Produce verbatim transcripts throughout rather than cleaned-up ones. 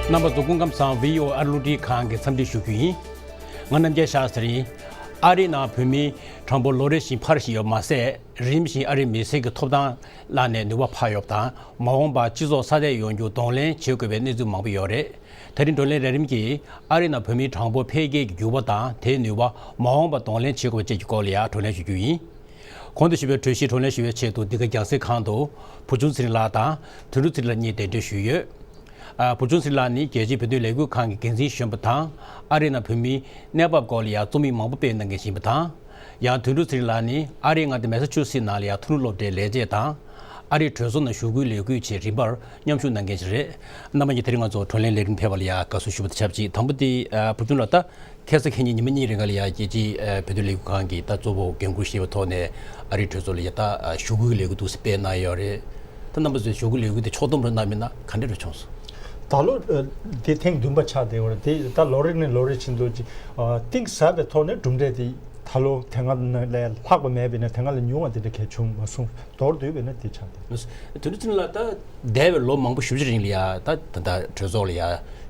རྣམ་པ་ཚོ་སྐུ་ཁམས་བཟང་། བྷི་ཨོ་ཨེ་རླུང་འཕྲིན་ཁང་གི་འཚམས་འདྲི་ཞུ་རྒྱུ་ཡིན། ང་རྣམ་རྒྱལ་ཤཱ་སྟྲི་ཡིན། ཨ་རིའི་ནང་བོད་མིའི་གྲངས་འབོར་ལོ་རེ་བཞིན་འཕར་བཞིན་ཡོད་མ་ཟད། རིམ་བཞིན་ཨ་རིའི་མི་སེར་གྱི་ཐོབ་ཐང་བརླག་ནས་ནུས་པ་འཕར་ཡོད་པ་དང་། མ་འོངས་པར་སྤྱི་ཚོགས་སྲ་མཐུན་ཡོང་རྒྱུར་གདོང་ལེན་བྱེད་དགོས་པའི་གནས་ཚུལ་མང་པོ་ཡོད་རེད། ད་རིང་བགྲོ་གླེང་ལས་རིམ་གྱིས་ཨ་རིའི་ནང་བོད་མིའི་གྲངས་འབོར་འཕེལ་རྒྱས་ཀྱི་འགྱུར་བ་དང་། དེའི་ནུས་པ་མ་འོངས་པར་གདོང་ལེན་བྱེད་དགོས་པ་བཅས་ཀྱི་སྐོར་ལ་ཡང་བགྲོ་གླེང་ཞུ་རྒྱུ་ཡིན། གོང་དུ་ཞུས་པའི་གྲོས་གཞིའི་བགྲོ་གླེང་ཞུ་བའི་ཆེད་དུ། འདི་ག་རྒྱང་སྲིང་ཁང་དུ་བུ་ཆུང་ཚེ་རིང་ལགས་དང་དོན་གྲུབ་ཚེ་རིང་ལགས་གཉིས་གདན་འདྲེན་ཞུས་ཡོད། ཨ། བུ་ཆུང་ཚེ་རིང་ལགས་ནི་རྒྱལ་སྤྱིའི་བོད་དོན་ལས་འགུལ་ཁང་གི་འགན་འཛིན་གཞོན་པ་དང་། ཨ་རིའི་ནང་བོད་མིའི་གནས་བབ་སྐོར་ལ་ཡང་རྩོམ་ཡིག་མང་པོ་སྤེལ་གནང་མཁན་ཞིག་ཡིན་པ་དང་། ཡང་དོན་གྲུབ་ཚེ་རིང་ལགས་ནི་ཨ་རིའི་མངའ་སྡེ་མེ་ས་ཆུ་སི་ནང་ལ་ཡང་ཐུན་མོང་སློབ་གྲྭའི་ལས་བྱེད་དང་། ཨ་རིའི་གྲོས་ཚོགས་ནང་ཞུ་སྐུལ་ལས་འགུལ་བཅས་རིམ་པར་མཉམ་ཞུགས་གནང་མཁན་ཞིག་རེད། རྣམ་པ་གཉིས་དེ་རིང་ང་ཚོ་བགྲོ་གླེང་ལས་རིམ་ཕེབས་པ་ལ་ཡང་དགའ་བསུ་ཞུ་བ་དང་ཆབས་ཅིག་དང་པོ་དེ། ཨ། བུ་ཆུང་ལགས། ད་ཁ་སང་ཁ་ཉིན་ཉི་མ་གཉིས་རིང་ག་ལ་ཡ་རྒྱལ་སྤྱིའི་ཨ་བོད་དོན་ལས་འགུལ་ཁང་གི་ད་གཙོ་བོ་འགན་འཁུར་བཞེས་པའི་ཐོག་ནས་ཨ་རིའི་གྲོས་ཚོགས་ལ་ཡ་ད་ཨ་ཞུ་སྐུལ་ལས་འགུལ་འདུག་སེ་སྤེལ་གནང་ཡོད་རེད། ད་རྣམ་པ་ཚོས་ཞུ་སྐུལ་ལས་འགུལ་དེ་ཕྱོགས་བསྡོམས་རེ་གནང་མིན་ན་ག་འདྲ་རེ་བྱུང་སོང་། ད་ལོ་ཨ་དེ་ཐེངས་བདུན་པ་ཆགས་བསྡད་ཡོད་རེད། དེ་ད་ལོ་རེ་ནས་ལོ་རེ་བཞིན་དུ་ཅིག་ཨ་གཏིང་ཟབ་པའི་ཐོག་ནས་གྲུབ་འབྲས་དེ་ད་ལོ་དེ་སྔ་ལས་ལྷག་པ་མེད་པས་ན། དེ་སྔ་ལས་ཉུང་བ་དེ་འདྲ་གལ་བྱུང་མ་སོང་། མདོར་བསྡུས་པས་ན་དེ་ཆགས་བསྡད་ཡོད། དོན་གྲུབ་ཚེ་རིང་ལགས། ད་འདས་པའི་ལོ་མང་པོ་ཞེ་པོ་ཅིག་རིང་ལ་ཡ་ད་ད་ལྟ་གྲོས་ཚོགས་ལ་ཡ་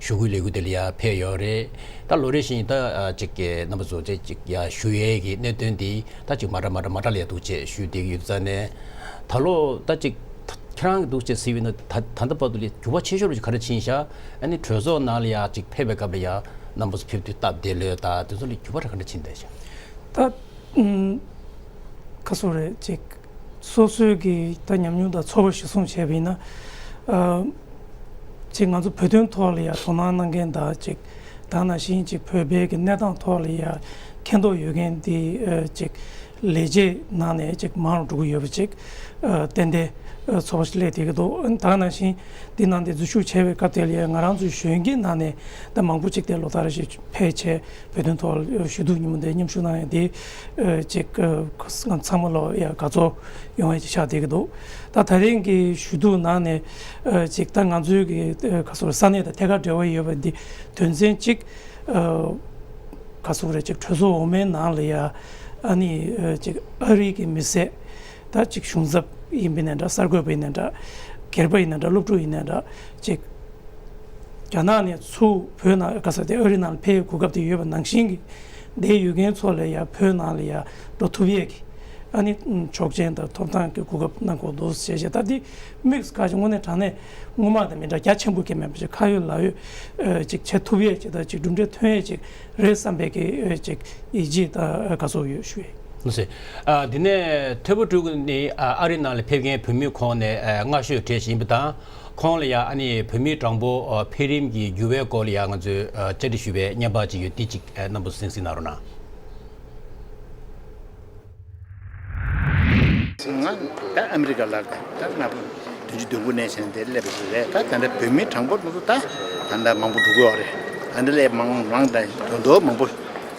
ཞུ་སྐུལ་ལས་འགུལ་དེ་ལ་ཡ་ཕེབས་ཡོད་རེད། ད་ལོ་རེ་བཞིན་ད་ཨ་ཅིག་གི་རྣམ་པ་ཚོ་ཅིག་ཅིག་ཡ་ཞུ་ཡས་ཀྱི་གནད་དོན་འདི་ད་ཅིག་མ་འདྲ་མ་འདྲ་མ་འདྲ་ལ་ཡ་འདུག་ཅེས་ཞུས་བསྡད་ཀྱི་ཡོད་ཙང་ནས། ད་ལོ་ད་ཅིག་ད་ཁྱེད་རང་གི་འདུག་ཅེས་གཟིགས་པ་ཡིན་ན། ད་ད་ལྟ་བར་དུ་ལ་ཡ་འགྱུར་བ་ཆེ་ཤོས་རུ་ག་རེ་ཕྱིན་ཤག་ཨ་ནི་གྲོས་ཚོགས་ནང་ལ་ཡ་ཅིག་ཕེབས་པའི་སྐབས་ལ་ཡ་རྣམ་པ་ཚོ་ཕེབས་དུས་སྟབས་བདེ་ལོས་དང་དེ་ཚོ་ལ་འགྱུར་བ་ར་ག་འདྲ་ཕྱིན་བསྡད་ཤག་ད་ཨུམ། ག་སོ་རེད། ཅིག་སོ་སོའི་གི་ད་ཉམས་མྱོང་དང་ཚོར་བ་གཞིར་བཟུང་བྱས་པ་ཡིན་ན། ཨ། ཅིག་ང་ཚོ་བོད་དོན་ཐོག་ལ་ཡ་དོ་སྣང་གནང་མཁན་དང་། ཅིག་ད་ནང་བཞིན་ཅིག་བོད་པའི་གི་གནས་སྟངས་ཐོག་ལ་ཡ་མཁྱེན་རྟོགས་ཡོད་མཁན་དེ་ཨ་ཅིག་ལས་བྱེད་ནང་ནས་ཅིག་མང་རུ་འགྲོ་གི་ཡོད་པ་ཅིག་ཨ་ཏན་ཏན་ཨ་ཚོར་བ་ཞིག་སླེབས་བསྡད་ཀྱི་འདུག་ད་ནང་བཞིན་འདི་ནང་དེ་འཛུལ་ཞུགས་བྱས་པའི་སྐབས་དེ་ལ་ཡ་ང་རང་ཚོའི་གཞོན་སྐྱེས་ནང་ནས་ད་མང་པོ་ཅིག་དེ་ལོ་ལྟར་རེ་བཞིན་ཕལ་ཆེར་བོད་དོན་ཐོག་ཞུ་གཏུག་ཉིན་མོ་འདིར་མཉམ་ཞུགས་གནང་ཡ་འདི་ཨ་ཅིག་ཨ་ཚང་མ་ལོ་ཡ་དགའ་ཚོར་ཡོང་ཡ་ཅིག་ཆགས་བསྡད་ཀྱི་འདུག་ད་ད་རིང་གི་ཞུ་གཏུག་ནང་ནས་ཨ་ཅིག་ད་ང་ཚོའི་གི་ཨ་ག་སོ་ས་གནས་དང་ཐད་ཀར་འབྲེལ་བ་ཡོད་པ་འདི་དོན་ཚན་གཅིག་ཨ་ག་སོ་རེད། ཅིག་གྲོས་ཚོགས་འོག་མའི་ནང་ལ་ཡ་ཨ་ནི་ཨ་ཅིག་ཨ་རི་གི་མི་སེར། ད་ཅིག་གཞུང་ཚབ་ཡིན་པ་ཡིན་ན་འདྲ། གསར་འགོད་པ་ཡིན་ན་འདྲ། སྒེར་པ་ཡིན་ན་འདྲ། སློབ་ཕྲུག་ཡིན་ན་འདྲ། ཅིག་རྒྱ་ནག་ནས་ཚུར་བོད་ནང་ག་ས་དེ་ཨ་རི་ནང་ལ་ཕེབས་གོ་སྐབས་དེ་ཡོད་པ་ནང་བཞིན་གྱི་བསྡད་ཡོད་མཁན་ཚོ་ལ་ཡང་བོད་ནང་ལ་ཡང་འགྲོ་ཐུབ་ཡས་ཀྱི་ཨ་ནི་ཆོག་མཆན་དང་ཐོབ་ཐང་གི་གོ་སྐབས་གནང་གོ་འདུག་ཟེར་བྱས། ད་འདི་དམིགས་བཀར་ཅིག་དངོས་གནས་དྲང་གནས་སྔོན་མ་དང་མི་འདྲ། རྒྱ་ཆེན་པོ་གི་མེད་པ་ཅིག་ཁ་ཡོད་ལག་ཡོད་ཨ་ཅིག་བྱེད་ཐུབ་ཡས་ཅིག་དང་ཅིག་གྲུབ་འབྲས་ཐོན་ཡས་ཅིག་རེད་བསམ་པའི་གི་ཨ་ཅིག་ཡིད་ཆེས་དང་དགའ་ཚོར་ཡོད་ཞུ་ཡས། ལགས་སོ། ཨ། དེ་ནས་ཐོས་པ་སྤྲུལ་སྐུ་ནི་ཨ་རི་ནང་ལ་ཕེབས་མཁན་བོད་མི་ཁོངས་ནས་ཨ་སྔ་ཤོས་གྲས་ཤིག་ཡིན་པ་དང་། ཁོང་ལ་ཡང་ཨ་ནི་བོད་མིའི་གྲངས་འབོར་ཨ་འཕེལ་རིམ་གྱི་འགྱུར་བའི་སྐོར་ལ་ཡང་ང་ཚོས་ཨ་བཅར་འདྲི་ཞུས་པའི་བརྙན་པར་ཅིག་ཡོད། འདི་ཅིག་ཨ་རྣམ་པ་ཚོ་གསན་གཟིགས་གནང་རོགས་གནང་། ང་ད་ཨ་མི་རི་ཀ་ལ་ད་ལྔ་བདུན་ཅུ་དོན་དགུ་ནས་བྱས་ནས་དེ་སླེབས་པ་ཞིག་རེད། ད་ད་ལྟ་བོད་མིའི་གྲངས་འབོར་དེ་ཚོ་ད་ད་ལྟ་མང་པོ་འགྲོ་གི་ཡོད་རེད། ད་ལྟ་ལས་མང་མང་དང་དོན་དོ་མང་པོ་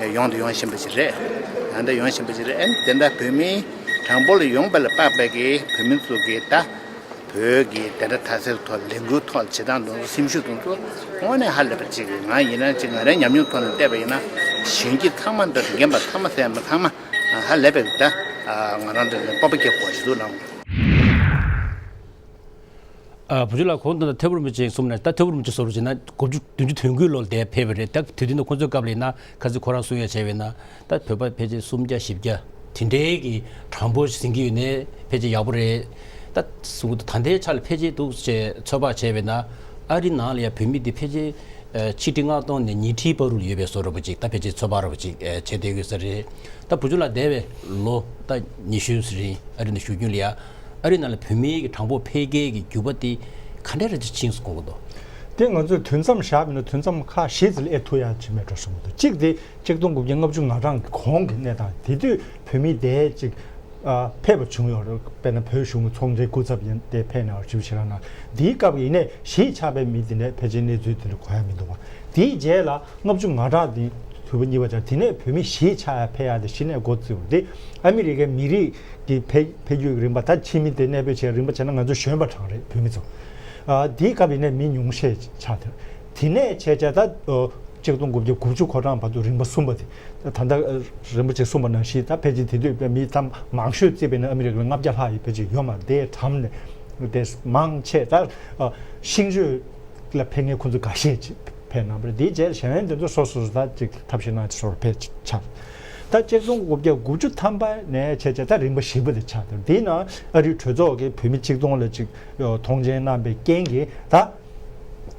ཡོང་དུ་ཡོང་བཞིན་པ་ཞིག་རེད། ད་ལྟ་ཡོང་བཞིན་པ་ཞིག་རེད། ཨ་ནི་དེ་འདྲ་བོད་མིའི་གྲངས་འབོར་ལ་ཡོང་པ་ལ་དཔག་པའི་གི་བོད་མི་ཚོ་གི་ད་བོད་ཀྱི་དེ་འདྲ་དར་སྲོལ་ཐོག་ལས་འགུལ་ཐོག་བྱེད་སྟངས་དེ་ཚོ་སེམས་ཤུགས་དེ་ཚོ་དངོས་གནས་ཧ་ལས་པ་ཅིག་ང་ཡིན་ན་ཅིག་ང་རའི་ཉམས་མྱོང་ཐོག་ནས་བལྟས་པ་ཡིན་ན་གཞོན་སྐྱེས་ཚང་མ་འདིར་རྒན་པ་ཚང་མ་ཟེར་མ་ཚང་མ་ཧ་ལས་པའི་ད་ང་རང་ཚོ་ནས་སྤོབས་པ་སྐྱེ་དགོས་ཞིག་འདུག་ལགས། ཨ། བུ་ཆུང་ལགས། གོང་དུ་ཐོས་པ་རིན་པོ་ཆེ་གསུངས་ནས། ད་ཐོས་པ་རིན་པོ་ཆེ་ཟུར་བྱས་ན་དགུ་བཅུ་བདུན་ཅུ་དོན་དགུའི་ལོར་འདིར་ཕེབས་པ་རེད། ད་དེ་དུས་ནས་ཁོང་ཚོའི་སྐབས་ལ་ཡིན་ན་ཁ་སང་ཁོ་རང་གསུང་ཡ་བྱས་པ་ཡིན་ན། ད་བོད་པ་ཕལ་ཆེར་སུམ་བརྒྱ་བཞི་བརྒྱ་དེ་འདྲའི་གི་གྲངས་འབོར་ཞིག་ཟིན་གྱི་ཡོད་ནའི་ཕལ་ཆེར་ཡག་པོ་རེད། ད་གསུང་གི་འདུག་ད་ལྟའི་ཆ་ལ་ཕལ་ཆེར་འདུག་ཅེས་ཚོད་དཔག་བྱས་པ་ཡིན་ན། ཨ་རི་ནང་ལ་ཡང་བོད་མི་འདི་ཕལ་ཆེར་ཨ་ཆིག་ཁྲི་ལྔ་སྟོང་ནས་ཉིས་ཁྲིའི་བར་དུ་ཡོད་པའི་བཟོ་འདྲ་པོ་ཅིག་ད་ཕལ་ཆེར་ཚོད་དཔག་འདྲ་པོ་ཅིག་ཨ་བྱས་བསྡད་ཡོད་ས་རེད། ད་བུ་ཆུང་ལགས་འདས་པའི་ལོ་ད་ཉི་ཤུ་ཙམ་རིང་ཨ་རི་ནང་བཞུགས་རྒྱུན་ལ་ཡ། ཨ་རི་ནང་ལ་བོད་མིའི་གི་གྲངས་འབོར་འཕེལ་རྒྱས་ཀྱི་འགྱུར་བ་དེ་ག་འདྲ་རེ་ཅིག་ཕྱིན་སོང་གོ་གི་འདུག་དེ་ང་ཚོས་དུས་མཚམས་བཞག་པ་ཡིན་ན་དུས་མཚམས་ཁག་བཞི་ཙམ་ལ་ཨེ་ཐུག་ཡག་ཅིག་མེད་འགྲོ་བསམ་གྱི་འདུག་གཅིག་དེ་ཆིག་སྟོང་དགུ་བརྒྱ་ལྔ་བཅུ་ང་གྲངས་ཀྱི་གོང་གི་གནས་སྟངས། དེ་དུས་བོད་མི་དེ་ཅིག་ཨ་ཕེབས་པ་བྱུང་ཡོད་རེད། དཔེར་ན་བོད་གཞུང་གི་ཚོང་འབྲེལ་སྐུ་ཚབ་ཡིན་ཏེ་ཕེབས་གནང་བ་ཞིག་བྱེད་རང་ན། དེའི་སྐབས་ཡིན་ནའི་གཞིས་ཆགས་པའི་མི་དེ་འདྲ་ཕལ་ཆེར་གནས་ཚུལ་དེ་འདྲ་གོ་ཡ་མི་འདུག་བ། དེའི་རྗེས་ལ་ལྔ་བཅུ་ང་གྲངས་དེ་དུས་བབ་གཉིས་པ་ཆགས། དེ་ནས་བོད་མི་གཞིས་ཆགས་ཡ་ཕེབས་ཡ་དེ་གཞི་ནས་འགོ་བཙུགས་པ་དེ་ཨ་མི་རི་ཀའི་མི་རིགས་ཀྱི་འཕེལ་འཕེལ་འགྱུར་གྱི་རིམ་པ། ད་ཕྱི་མི་དེ་གནས་སྤོས་བྱས་རིམ་པ་བྱས་ན་ང་ཚོ་གཞོན་པ་གྲངས་རེད་བོད་མི་ཚོ། ཨ་དེའི་སྐབས་ཡིན་ནའི་མི་ཉུང་ཤས་ཆགས་དེ། དེ་ནས་བྱས་བྱས་ད་ཨ་ཆིག་སྟོང་དགུ་བརྒྱ་དགུ་བཅུ་ཁོ་གྲངས་བར་དུ་རིམ་པ་གསུམ་པ་དེ། ད་ལྟ་རིན་པོ་ཆེ་གསུངས་པ་ནང་བཞིན། ད་ཕལ་ཆེར་དེ་དུས་མི་ད་མང་ཤོས་བརྩིས་པ་ཡིན་ན་ཨ་མི་རི་ཀ་ལ་ལྔ་བརྒྱ་ལྷག་ཡོད་པ་ཅིག་ཡོད་མ་རེད། དེའི་གྲངས་ནས་དེ་མང་ཆེ་ད་ཨ་ཤིང་བརྗོད་ ལ་ཕེབས་མཁན་ཁོང་ཚོ་འགའ་ཤས་ཅིག་ཕེབས་གནང་བ་རེད། དེའི་རྗེས་ལ་གཞན་དེ་ཚོ་སོ་སོ་སོ་ད་ཅིག་ཐབས་ཤེས་གནང་ཅིག་སོར་ཕེབས་ཆགས། ད་གཅིག་སྟོང་དགུ་བརྒྱ་དགུ་བཅུ་ཐམ་པ་ནས་བྱས་བྱས་ད་རིམ་པ་བཞི་པ་དེ་ཆགས་འདུག་དེའི་ནང་ཨ་རིའི་གྲོས་ཚོགས་ཀྱིས་བོད་མི་ཆིག་སྟོང་ལ་ཅིག་མཐོང་མཆན་གནང་པའི་རྐྱེན་གྱིས་ད་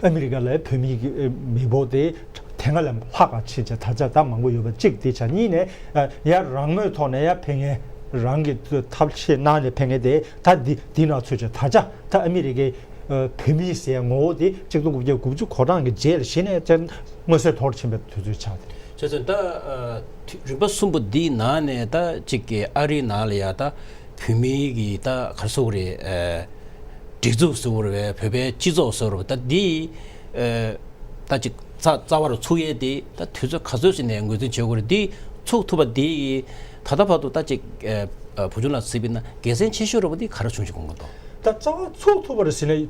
ཨ་མི་རི་ཀ་ལ་བོད་མི་གི་མི་འབོར་དེ་དེ་སྔ་ལས་ལྷག་ག་ཕྱིན་བྱས་ད་ཆ་ད་མང་པོ་ཡོད་པ་གཅིག་དེ་ཆགས། གཉིས་ནས་ཡ་རང་མོས་ཐོག་ནས་ཡ་ཕེབས་མཁན་རང་གི་ཐབས་ཤེས་གནང་ནས་ཕེབས་མཁན་དེ་ད་འདི་འདི་ནང་ཚུད་བྱས་ད་ཆ་ད་ཨ་མི་རི་ཀའི་བོད་མི་ཟེར་ངོ་བོ་དེ་གཅིག་སྟོང་དགུ་བརྒྱ་དགུ་བཅུ་གོ་གྲངས་ཀྱི་རྗེས་ལ་གཞི་ནས་ཙན་མངོན་གསལ་དོད་ཕྱིན་པའི་དུས་ཚོད་ཆགས་ཏེ། བྱས་ཙང་ད་ཨ་རིམ་པ་གསུམ་པོ་འདིའི་ནང་ནས་ད་གཅིག་གི་ཨ་རིའི་ནང་ལ་ཡ་ད་བོད་མིའི་གི་ད་ག་རེ་ཟེར་དགོས་རེད། ཨ་སྒྲིག་འཛུགས་ཟེར་དགོས་རེད། བོད་པའི་སྤྱི་ཚོགས་ཟེར་དགོས་རེད། ད་འདི་ཨ་ད་གཅིག་རྩ་རྩ་བ་རུ་ཚུགས་ཡས་དེ་ད་དུས་ཚོད་ག་ཚོད་ཅིག་ནས་ངོས་འཛིན་བྱེད་དགོས་རེད། འདི་ཚུགས་ཐུབ་པ་འདི་ད་ལྟ་བར་དུ་ད་གཅིག་ཨ་ཨ་བུ་ཆུང་ལགས་གཟིགས་པ་ཡིན་ན་དགེ་མཚན་ཆེ་ཤོས་རེད་པ། འདི་ག་རེ་བྱུང་བཞིན་གོ་གི་འདུག་ད་རྩ་བ་ཚུགས་ཐུབ་པ་རེད་ཟེར་ན།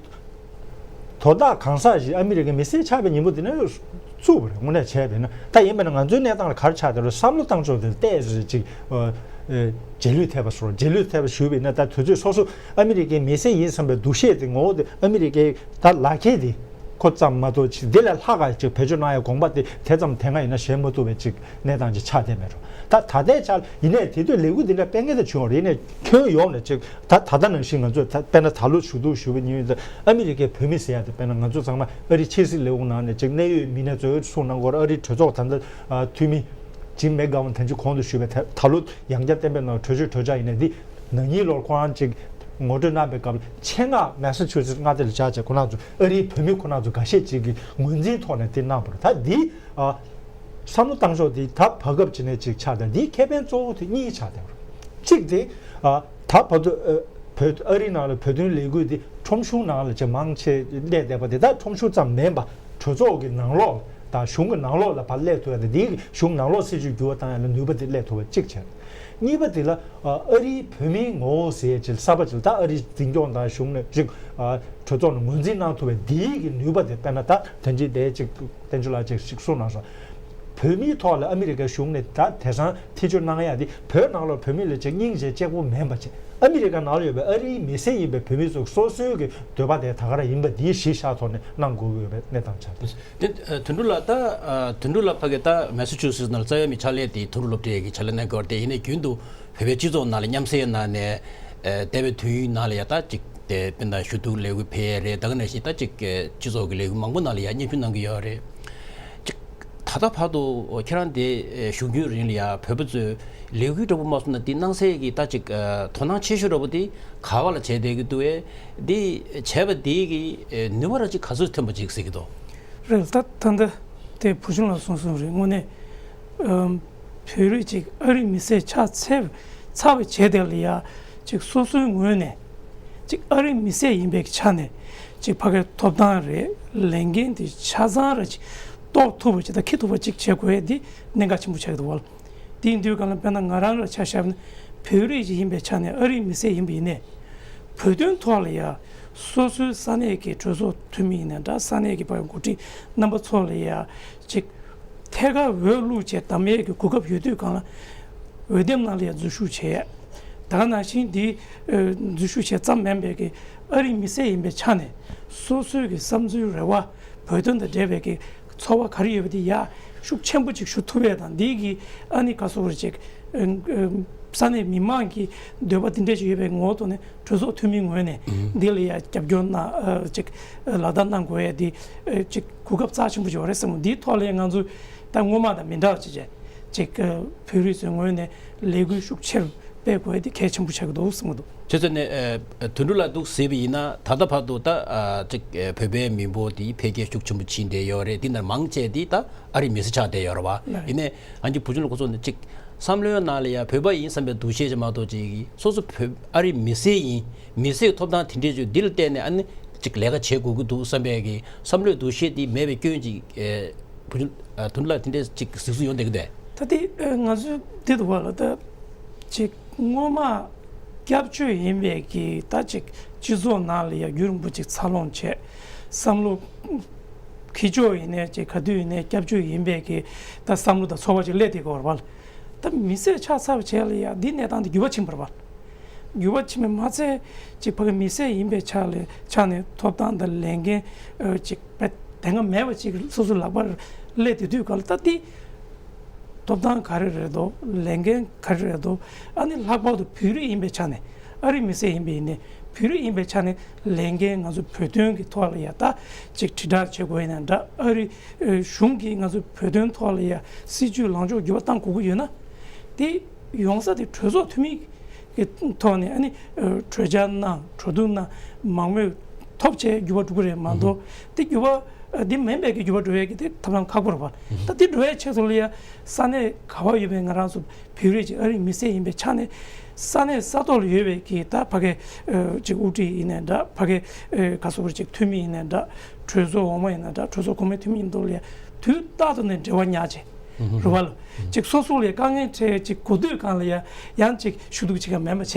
དོ་བདག་གང་ཟག་ཞིག་ཨ་མི་རི་ཀའི་མི་སེར་ཆགས་པའི་ཉིན་མོ་དེ་ནས་བཙུགས་པ་རེད། དངོས་གནས་བྱས་པས་ན་ད་ཡིན་པས་ན་ང་ཚོའི་གནས་སྟངས་ལ་ག་རེ་ཆགས་བསྡད་རེད། བསམ་བློ་བཏང་ཕྱོགས་དེ་ཏོག་ཙམ་ཅིག་ཨ་ཨ་རྗེས་ལུས་ཐེབས་པ་སོགས། རྗེས་ལུས་ཐེབས་པ་ཞུས་པས་ན་ད་དུས་ཚོད་སོ་སོ་ཨ་མི་རི་ཀའི་མི་སེར་ཡིན་བསམ་པའི་འདུ་ཤེས་དེ་ངོ་བོ་དེ་ཨ་མི་རི་ཀའི་ད་ལག་ཁྱེར་དེ་ཁོ་ཙམ་མ་གཏོགས་ཅིག་དེ་ལས་ལྷག་ག་ཅིག་བེད་སྤྱོད་གནང་ཡ་དགོངས་པ་དེ་དེ་ཙམ་དེ་སྔ་ཡིན་ན་བཞེས་མ་ཐུབ་པའི་ཅིག་གནས་སྟངས་ཅིག་ཆགས་བསྡད་མེད་རུང་། ད་ད་ལྟའི་ཆར་ཡིན་ནའི་དེ་དུས་ལས་འགུལ་འདི་འདྲ་སྤེལ་མཁན་དེ་བྱུང་བ་རེད། ཡིན་ནའི་ཁྱོན་ཡོངས་ནས་ཅིག་ད་ད་ལྟ་ནང་བཞིན་ང་ཚོས་ད་དཔེར་ན་ད་ལོ་ཞུ་གཏུག་ཞུ་བའི་ཉིན་ཡོད་ཙང་ཨ་མི་རི་ཀའི་བོད་མི་ཟེར་ཡ་དེ་དཔེར་ན་ང་ཚོ་ཚང་མ་ཨ་རིའི་ཕྱི་སྲིད་ལས་ཁུངས་ནང་ནས་ཅིག་གནད་ཡོད་མི་སྣ་ཚོས་གསུངས་གནང་གི་ཡོད་རེད། ཨ་རིའི་གྲོས་ཚོགས་ད་ལྟ་འཐུས་མི་ཇིམ་མེག་གྷ་ཝན་ད་ཅི་གོང་དུ་ཞུས་པའི་ད་ད་ལོ་ཡང་བསྐྱར་གཏན་འབེབས་གནང་བའི་གྲོས་ཆོད་གྲོས་འཆར་ཡིན་ནའི་འདི་ན་ནིང་ལོར་ཁོ་རང་ཅིག་ངོ་སྤྲོད་གནང་པའི་སྐབས་ཆེད་མངགས་མེ་སཱ་ཆུ་སེ་ཊི་མངའ་སྡེ་ལ་བཅར་བྱས་ཁོ་རང་ཚོ་ཨ་རིའི་བོད་མི་ཁོ་རང་ཚོ་འགའ་ཤས་ཅིག་གིས་ངོས་འཛིན་ཐོག་ནས་དེ་གནང་བ་རེད། ད་འདི་ཨ། བསམ་བློ་བཏང་ཕྱོགས་དེ་ད་བར་སྐབས་ཅིག་ནས་ཅིག་ཆགས་བསྡད། འདིའི་ཁེ་ཕན་གཙོ་བོ་དེ་གཉིས་ཆགས་བསྡད་པ་རེད། གཅིག་དེ་ཨ་ད་བར་དུ་ཨ་བོད་ཨ་རི་ནང་ལ་བོད་དོན་ལས་འགུལ་དེ་ཁྲོམ་གཞུང་ནང་ལ་ཅིག་མང་ཆེ་སླེབས་བསྡད་པ་དེ་ད་ཁྲོམ་གཞུང་ཙམ་མིན་པ་གྲོས་ཚོགས་ཀྱི་ནང་ལོགས་དང་གཞུང་གི་ནང་ལོགས་ལ་ཕར་སླེབས་ཐུབ་ཡ་དེ་འདིའི་གཞུང་ནང་ལོགས་སྲིད་བྱུས་འགྱུར་བ་བཏང་ཡ་ལ་ནུས་པ་དེ་སླེབས་ཐུབ་པ་གཅིག་བྱས། གཉིས་པ་དེ་ལ་ཨ་རིའི་བོད་མིའི་ངོ་བོ་ཟེར་ཡ་ཅིག་གསར་པ་ཅིག་ད་ཨ་རིའི་འཛིན་སྐྱོང་དང་གཞུང་ནས་ཅིག་གྲོས་ཚོགས་ནས་ངོས་འཛིན་གནང་ཐུབ་པའི་འདིའི་གི་ནུས་པ་དེ་དཔེར་ན་ད་དོན་གཅིག་དེ་ཅིག་བསྟན་ཆོས་ལགས་ཅིག་ཅིག་གསུངས་གནང་སོང་། བོད་མིའི་ཐོག་ལ་ཨ་མི་རི་ཀའི་གཞུང་ནས་ད་དེང་སང་ཐེ་བྱུས་གནང་ཡ་དེ་བོད་ནང་ལ་བོད་མི་ལ་ཅིག་སྙིང་རྗེ་གཅིག་པོ་མིན་པ་ཅིག་ཨ་མི་རི་ཀ་ནང་ལ་ཡོད་པའི་ཨ་རིའི་མི་སེར་ཡིན་པའི་བོད་མི་ཚོ་སོ་སོའི་གི་འདོད་པ་དེ་ད་ག་རང་ཡིན་པ་འདིའི་གཞི་བཞག་ཐོག་ནས་གནང་དགོས་ཀྱི་ཡོད་པའི་གནས་སྟངས་ཆགས་འདུག་དེ་ཨ་དོན་གྲུབ་ལགས། ད་ཨ་དོན་གྲུབ་ལགས་ཕ་གི་ད་མེ་སཱ་ཆུ་སེ་ཊི་ནང་ལ་རྩ་བའི་མི་ཕྱག་ལས་དེ་དོན་གྲུབ་སློབ་གྲྭའི་གི་ཕྱག་ལས་གནང་གི་ཡོད་རེད་དེ། ཡིན་ནའི་རྒྱུན་དུ་བོད་པའི་སྤྱི་ཚོགས་ནང་ལ་མཉམ་བསྲེས་གནང་ནས་ཨ་འདས་པའི་དུས་ཡུན་ནང་ལ་ཡ་ད་ཅིག་དེ་དཔེར་ན་ཞུ་གཏུག་ལས་འགུལ་སྤེལ་ཡས་རེད། ད་ག་ནང་བཞིན་ད་ཅིག་སྤྱི་ཚོགས་ཀྱི་ལས་འགུལ་མང་པོ་ནང་ལ་ཡ་མཉམ་ཞུགས་གནང་གི་ཡོད་རེད། ཅིག་ད་ལྟ་བར་དུ་ཁྱེད་རང་དེ་ཨ་བཞུགས་རྒྱུན་རིང་ལ་ཡ་བོད་པ་ཚོས་ལས་འགུལ་འདྲ་པོ་མ་སོང་ན་དེ་གནང་སའི་གི་ད་ཅིག་ཨ་དོ་སྣང་ཆེ་ཤོས་འདྲ་པོ་དེ་ག་བ་ལ་བྱས་བསྡད་ཀྱི་འདུག་ཨེ། དེ་བྱས་པ་དེ་གི་ཨ་ནུས་པ་ར་ཅིག་ག་ཚོད་ཐོན་པ་ཅིག་གཟིགས་ཀྱི་འདུག་རེད། ད་ད་ལྟ་དེ་བུ་ཆུང་ལགས་གསུངས་གསུངས་རེད། དངོས་གནས་ཨམ་བོད་རིགས་ཅིག་ཨ་རིའི་མི་སེར་ཆགས་ཚར་ཚར་བའི་བྱས་དེ་ལ་ཡ་ཅིག་སོ་སོའི་ངོས་ནས་ཅིག་ཨ་རིའི་མི་སེར་ཡིན་པའི་ཆ་ནས་ཅིག་ཕ་གིའི་ཐོབ་ཐང་རེད། ལས་འགན་དེ་ཆ་ཚང་ར་ཅིག་རྟོགས་ཐུབ་པ་ཅིག་དང་འཁྱེར་ཐུབ་པ་ཅིག་བྱེད་དགོས་ཡ་འདི་གནད་འགག་ཆེན་པོ་ཆགས་ཀྱི་འདུག་བ། དེ་ཡིན་དུས་གང་ལ་དཔེར་ན་ང་རང་ལ་ཆ་བཞག་ན་བོད་རིགས་ཅིག་ཡིན་པའི་ཆ་ནས་ཨ་རིའི་མི་སེར་ཡིན་པ་ཡིན་ནའི་བོད་དོན་ཐོག་ལ་ཡ་སོ་སོའི་ས་གནས་ཀྱི་གྲོས་ཚོགས་འཐུས་མི་ཡིན་ན་འདྲ། ས་གནས་ཀྱི་ཕ་གི་འགོ་ཁྲིད་རྣམ་པ་ཚོ་ལ་ཡ་ཅིག་ཐད་ཀར་འོས་བླུགས་བྱས་གདམ་ཡས་ཀྱི་གོ་སྐབས་ཡོད་དུས་གང་ལ་འོས་འདེམས་ནང་ལ་ཡ་འཛུལ་ཞུགས་བྱས། ད་ག་ནང་བཞིན་འདི་ཨ་འཛུལ་ཞུགས་བྱས་ཙམ་མིན་པའི་གི་ཨ་རིའི་མི་སེར་ཡིན་པའི་ཆ་ནས་སོ་སོའི་གི་བསམ་ཚུལ་རེ་བ་བོད་དོན་དང་འབྲེལ་བའི་གི་ཚོར་བ་ག་རེ་ཡོད་པ་དེ་ཡ་ཤུགས་ཆེན་པོ་ཅིག་ཞུ་ཐུབ་ཡས་དང་། འདི་གི་ཨ་ནི་ག་སོག་རེ་ཅིག་ཨ་ཨ་ས་གནས་མི་མང་གི་འདོད་པ་དེ་འདྲ་ཅིག་ཡོད་པའི་ངོ་བོ་ཐོག་ནས་གྲོས་ཚོགས་འཐུས་མིའི་ངོས་ནས་ཨུམ་འདི་ལ་ཡ་རྒྱབ་སྐྱོར་གནང་ཨ་ཅིག་ལག་བསྟར་གནང་དགོས་ཡས་འདི་ཨ་ཅིག་གོ་སྐབས་རྩ་ཆེན་པོ་ཅིག་ཡོད་རེད་བསམ་གི་འདུག་འདིའི་ཐོག་ལ་ཡ་ང་ཚོ་ད་སྔོན་མ་དང་མི་འདྲ་བ་ཅིག་བྱས་ཅིག་ཨ་བོད་རིགས་ཚོའི་ངོས་ནས་ལས་འགུལ་ཤུགས་ཆེར་སྤེལ་དགོས་ཡས་འདི་གལ་ཆེན་པོ་ཆགས་ཀྱི་འདུག་བསམ་གི་འདུག་བྱས་ཙང་ནས་ཨ་དོན་གྲུབ་ལགས་འདུག་ཟེར་བ་ཡིན་ན་ད་ལྟ་བར་དུ་ད་ཨ་ཅིག་ཨ་བོད་པའི་མི་འབོར་འདི་འཕེལ་རྒྱས་ཤུགས་ཆེན་པོ་ཕྱིན་བསྡད་ཡོད་རེད། འདི་ནང་མང་ཆེ་འདི་ད་ཨ་རིའི་མི་སེར་ཆགས་བསྡད་ཡོད་རེད་བ། ལགས་རེད། ཡིན་ནའི་ཨ་ཅེ་བུ་ཆུང་ལགས་ཁོང་ཚོ་ནི་ཅིག་བསམ་བློའི་ནང་ལ་ཡ་བོད་པ་ཡིན་བསམ་པའི་འདུ་ཤེས་ཅིག་མ་གཏོགས་ཅིག་སོ་སོ་བོད་ཨ་རིའི་མི་སེར་ཡིན། མི་སེར་ཐོབ་ཐང་དེ་འདྲས་ཅིག་འདི་ལ་བརྟེན་ནས་ཨ་ནི་ཅིག་ལས་ཀ་བྱེད་དགོས་ཀྱི་འདུག་བསམ་པའི་གི་བསམ་བློའི་འདུ་ཤེས་འདི་མེད་པའི་སྐྱོན་ཅིག་ཨེ་བུ་ཆུང་ཨ་དོན་ལ་དེ་འདྲས་ཅིག་གཟིགས་ཚུལ་ཡོང་བསྡད་ཀྱི་འདུག་ད་དེ་ཨ་ང་ཚོའི་འདི་འདུག་བ་ལ་ད་ཅིག་སྔོན་མ་སྐྱབས་བཅོལ་ཡིན་པའི་གི་ད་ཅིག་སྤྱི་ཚོགས་ནང་ལ་ཡ་རྒྱུན་རིང་པོ་ཅིག་འཚར་ལོངས་བྱས་བསམ་བློ་ཁེར་ཕྱོགས་ཡིན་ནའི་ཅིག་ག་དུས་ཡིན་ནའི་སྐྱབས་བཅོལ་ཡིན་པའི་གི་ད་བསམ་བློ་དང་ཚོར་བ་ཅིག་སླེབས་བསྡད་ཀྱི་ཡོད་རེད་བ། ད་མི་སེར་ཆགས་ཚར་བའི་རྗེས་ལ་ཡ་འདི་གནས་སྟངས་འདི་འགྱུར་བ་ཕྱིན་པ་རེད་བ། འགྱུར་བ་ཕྱིན་པ་མ་ཚད་ཅིག་ཕ་གི་མི་སེར་ཡིན་པའི་ཆ་ལས་ཆ་ནས་ཐོབ་ཐང་དང་ལས་འགན་ཨ་ཅིག་དཔེ་དེ་སྔ་མེད་པ་ཅིག་སོ་སོ་ལག་པར་སླེབས་དེ་དུས་ག་ལ་ད་དེ་ཐོབ་ཐང་ག་རེ་རེད་དོ། ལས་འགན་ག་རེ་རེད་དོ། ཨ་ནི་ལྷག་པར་དུ་བོད་རིགས་ཡིན་པའི་ཆ་ནས་ཨ་རི་མི་སེར་ཡིན་པ་ཡིན་ནའི་བོད་རིགས་ཡིན་པའི་ཆ་ནས་ལས་འགན་ང་ཚོ་བོད་དོན་གྱི་ཐོག་ལ་ཡ་ད་ཅིག་དྲིལ་བསྒྲགས་བྱེད་དགོས་ཡིན་ན་འདྲ། ཨ་རི་གཞུང་གིས་ང་ཚོ་བོད་དོན་ཐོག་ལ་ཡ་སྲིད་ཇུས་ལངས་ཕྱོགས་འགྱུར་བ་གཏང་དགོས་ཀྱི་ཡོད་ན་དེ་ཡོང་ས་དེ་གྲོས་ཚོགས་འཐུས་མི་གི་ཐོག་ནས་ཨ་ནི་གྲོས་འཆར་གནང་གྲོས་བསྡུར་གནང་མང་མོས་ཐོབ་བྱས་འགྱུར་བ་འགྲོ་གི་རེད་མ་གཏོགས་དེ་འགྱུར་བ་འདི་མིན་པའི་གི་འགྱུར་བ་འགྲོ་ཡས་ཀྱི་དེ་ཐབས་ལམ་ཁག་པོ་རེད་པ། ད་དེ་འགྲོ་ཡས་ཆེད་དུ་ལ་ཡ་ས་གནས་ག་བ་ཡོད་པའི་ང་རང་ཚོ་བོད་རིགས་ཀྱི་ཨ་རིའི་མི་སེར་ཡིན་པའི་ཆ་ནས་ས་གནས་ས་ཐོག་ལ་ཡོད་པའི་གི་ད་ཕ་གི་ཅིག་དབུ་ཁྲིད་ཡིན་ནའི་འདྲ། ཕ་གི་ག་སོ་བར་ཅིག་འཐུས་མི་ཡིན་ནའི་འདྲ། གྲོས་ཚོགས་འོག་མ་ཡིན་ནའི་འདྲ། གྲོས་ཚོགས་གོང་མའི་འཐུས་མི་ཡིན་མདོག་ལ་ཡ་དུས་རྟག་ཏུ་ནས་འབྲེལ་བ་ཉར་བྱས་རེད་བ་ལ། ཅིག་སོ་སོ་ལ་དཀའ་ངལ་འཕྲད་ཅིག་གོ་དུས་གང་ལ་ཡ་ཡང་ཅིག་ཞུ་གཏུག་བྱེད་མཁན་མེད་པ་བྱས་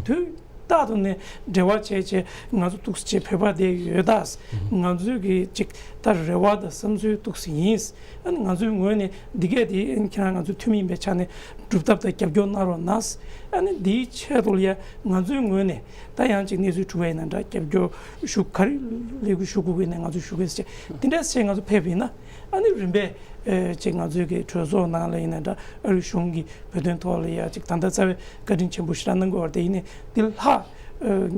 དུས་རྟག་ཏུ་ནས་འབྲེལ་བ་བྱས་བྱས་ང་ཚོ་ཏོག་ཙམ་བོད་པ་དེ་ཡོད་ད། ང་ཚོའི་གི་ཅིག་ད་རེ་བ་དང་བསམ་ཚུལ་ཏོག་ཙམ་ཡིན། ཨ་ནི་ང་ཚོའི་ངོས་ནས་འདི་གས་དེ་ཁྱེད་རང་ང་ཚོའི་འཐུས་མི་ཡིན་པའི་ཆ་ནས་སྒྲུབ་ཐབས་དང་རྒྱབ་སྐྱོར་གནང་རོགས་གནང་། ཨ་ནི་འདིའི་ཆེད་དུ་ལ་ཡ་ང་ཚོའི་ངོས་ནས་ད་ཡང་ཅིག་གནས་ཚུལ་གྲུབ་པ་ཡིན་ན་འདྲ། རྒྱབ་སྐྱོར་ཞུ་ག་རེ་ལས་འགུལ་ཞུ་དགོས་ཀྱི་ཡིན་ན་ང་ཚོས་ཞུ་དགོས་ཟེར་བྱས་དེ་འདྲ་བྱས་ང་ཚོ་ཕེབས་པ་ཡིན་ན་ཨ་ནི་རིམ་པས་ཨེ་ཅིག་ང་ཚོའི་གི་གྲོས་ཚོགས་ནང་ལ་ཡིན་ན་འདྲ། ཨ་རི་གཞུང་གིས་བོད་དོན་ཐོག་ལ་ཡ་ཅིག་ད་ལྟ་རྩ་བའི་བཀའ་དྲིན་ཆེན་པོ་ཞེ་དྲག་གནང་དགོས་པ་དེ་ཡིན་ནའི་དེ་ལྷག་ཨེ་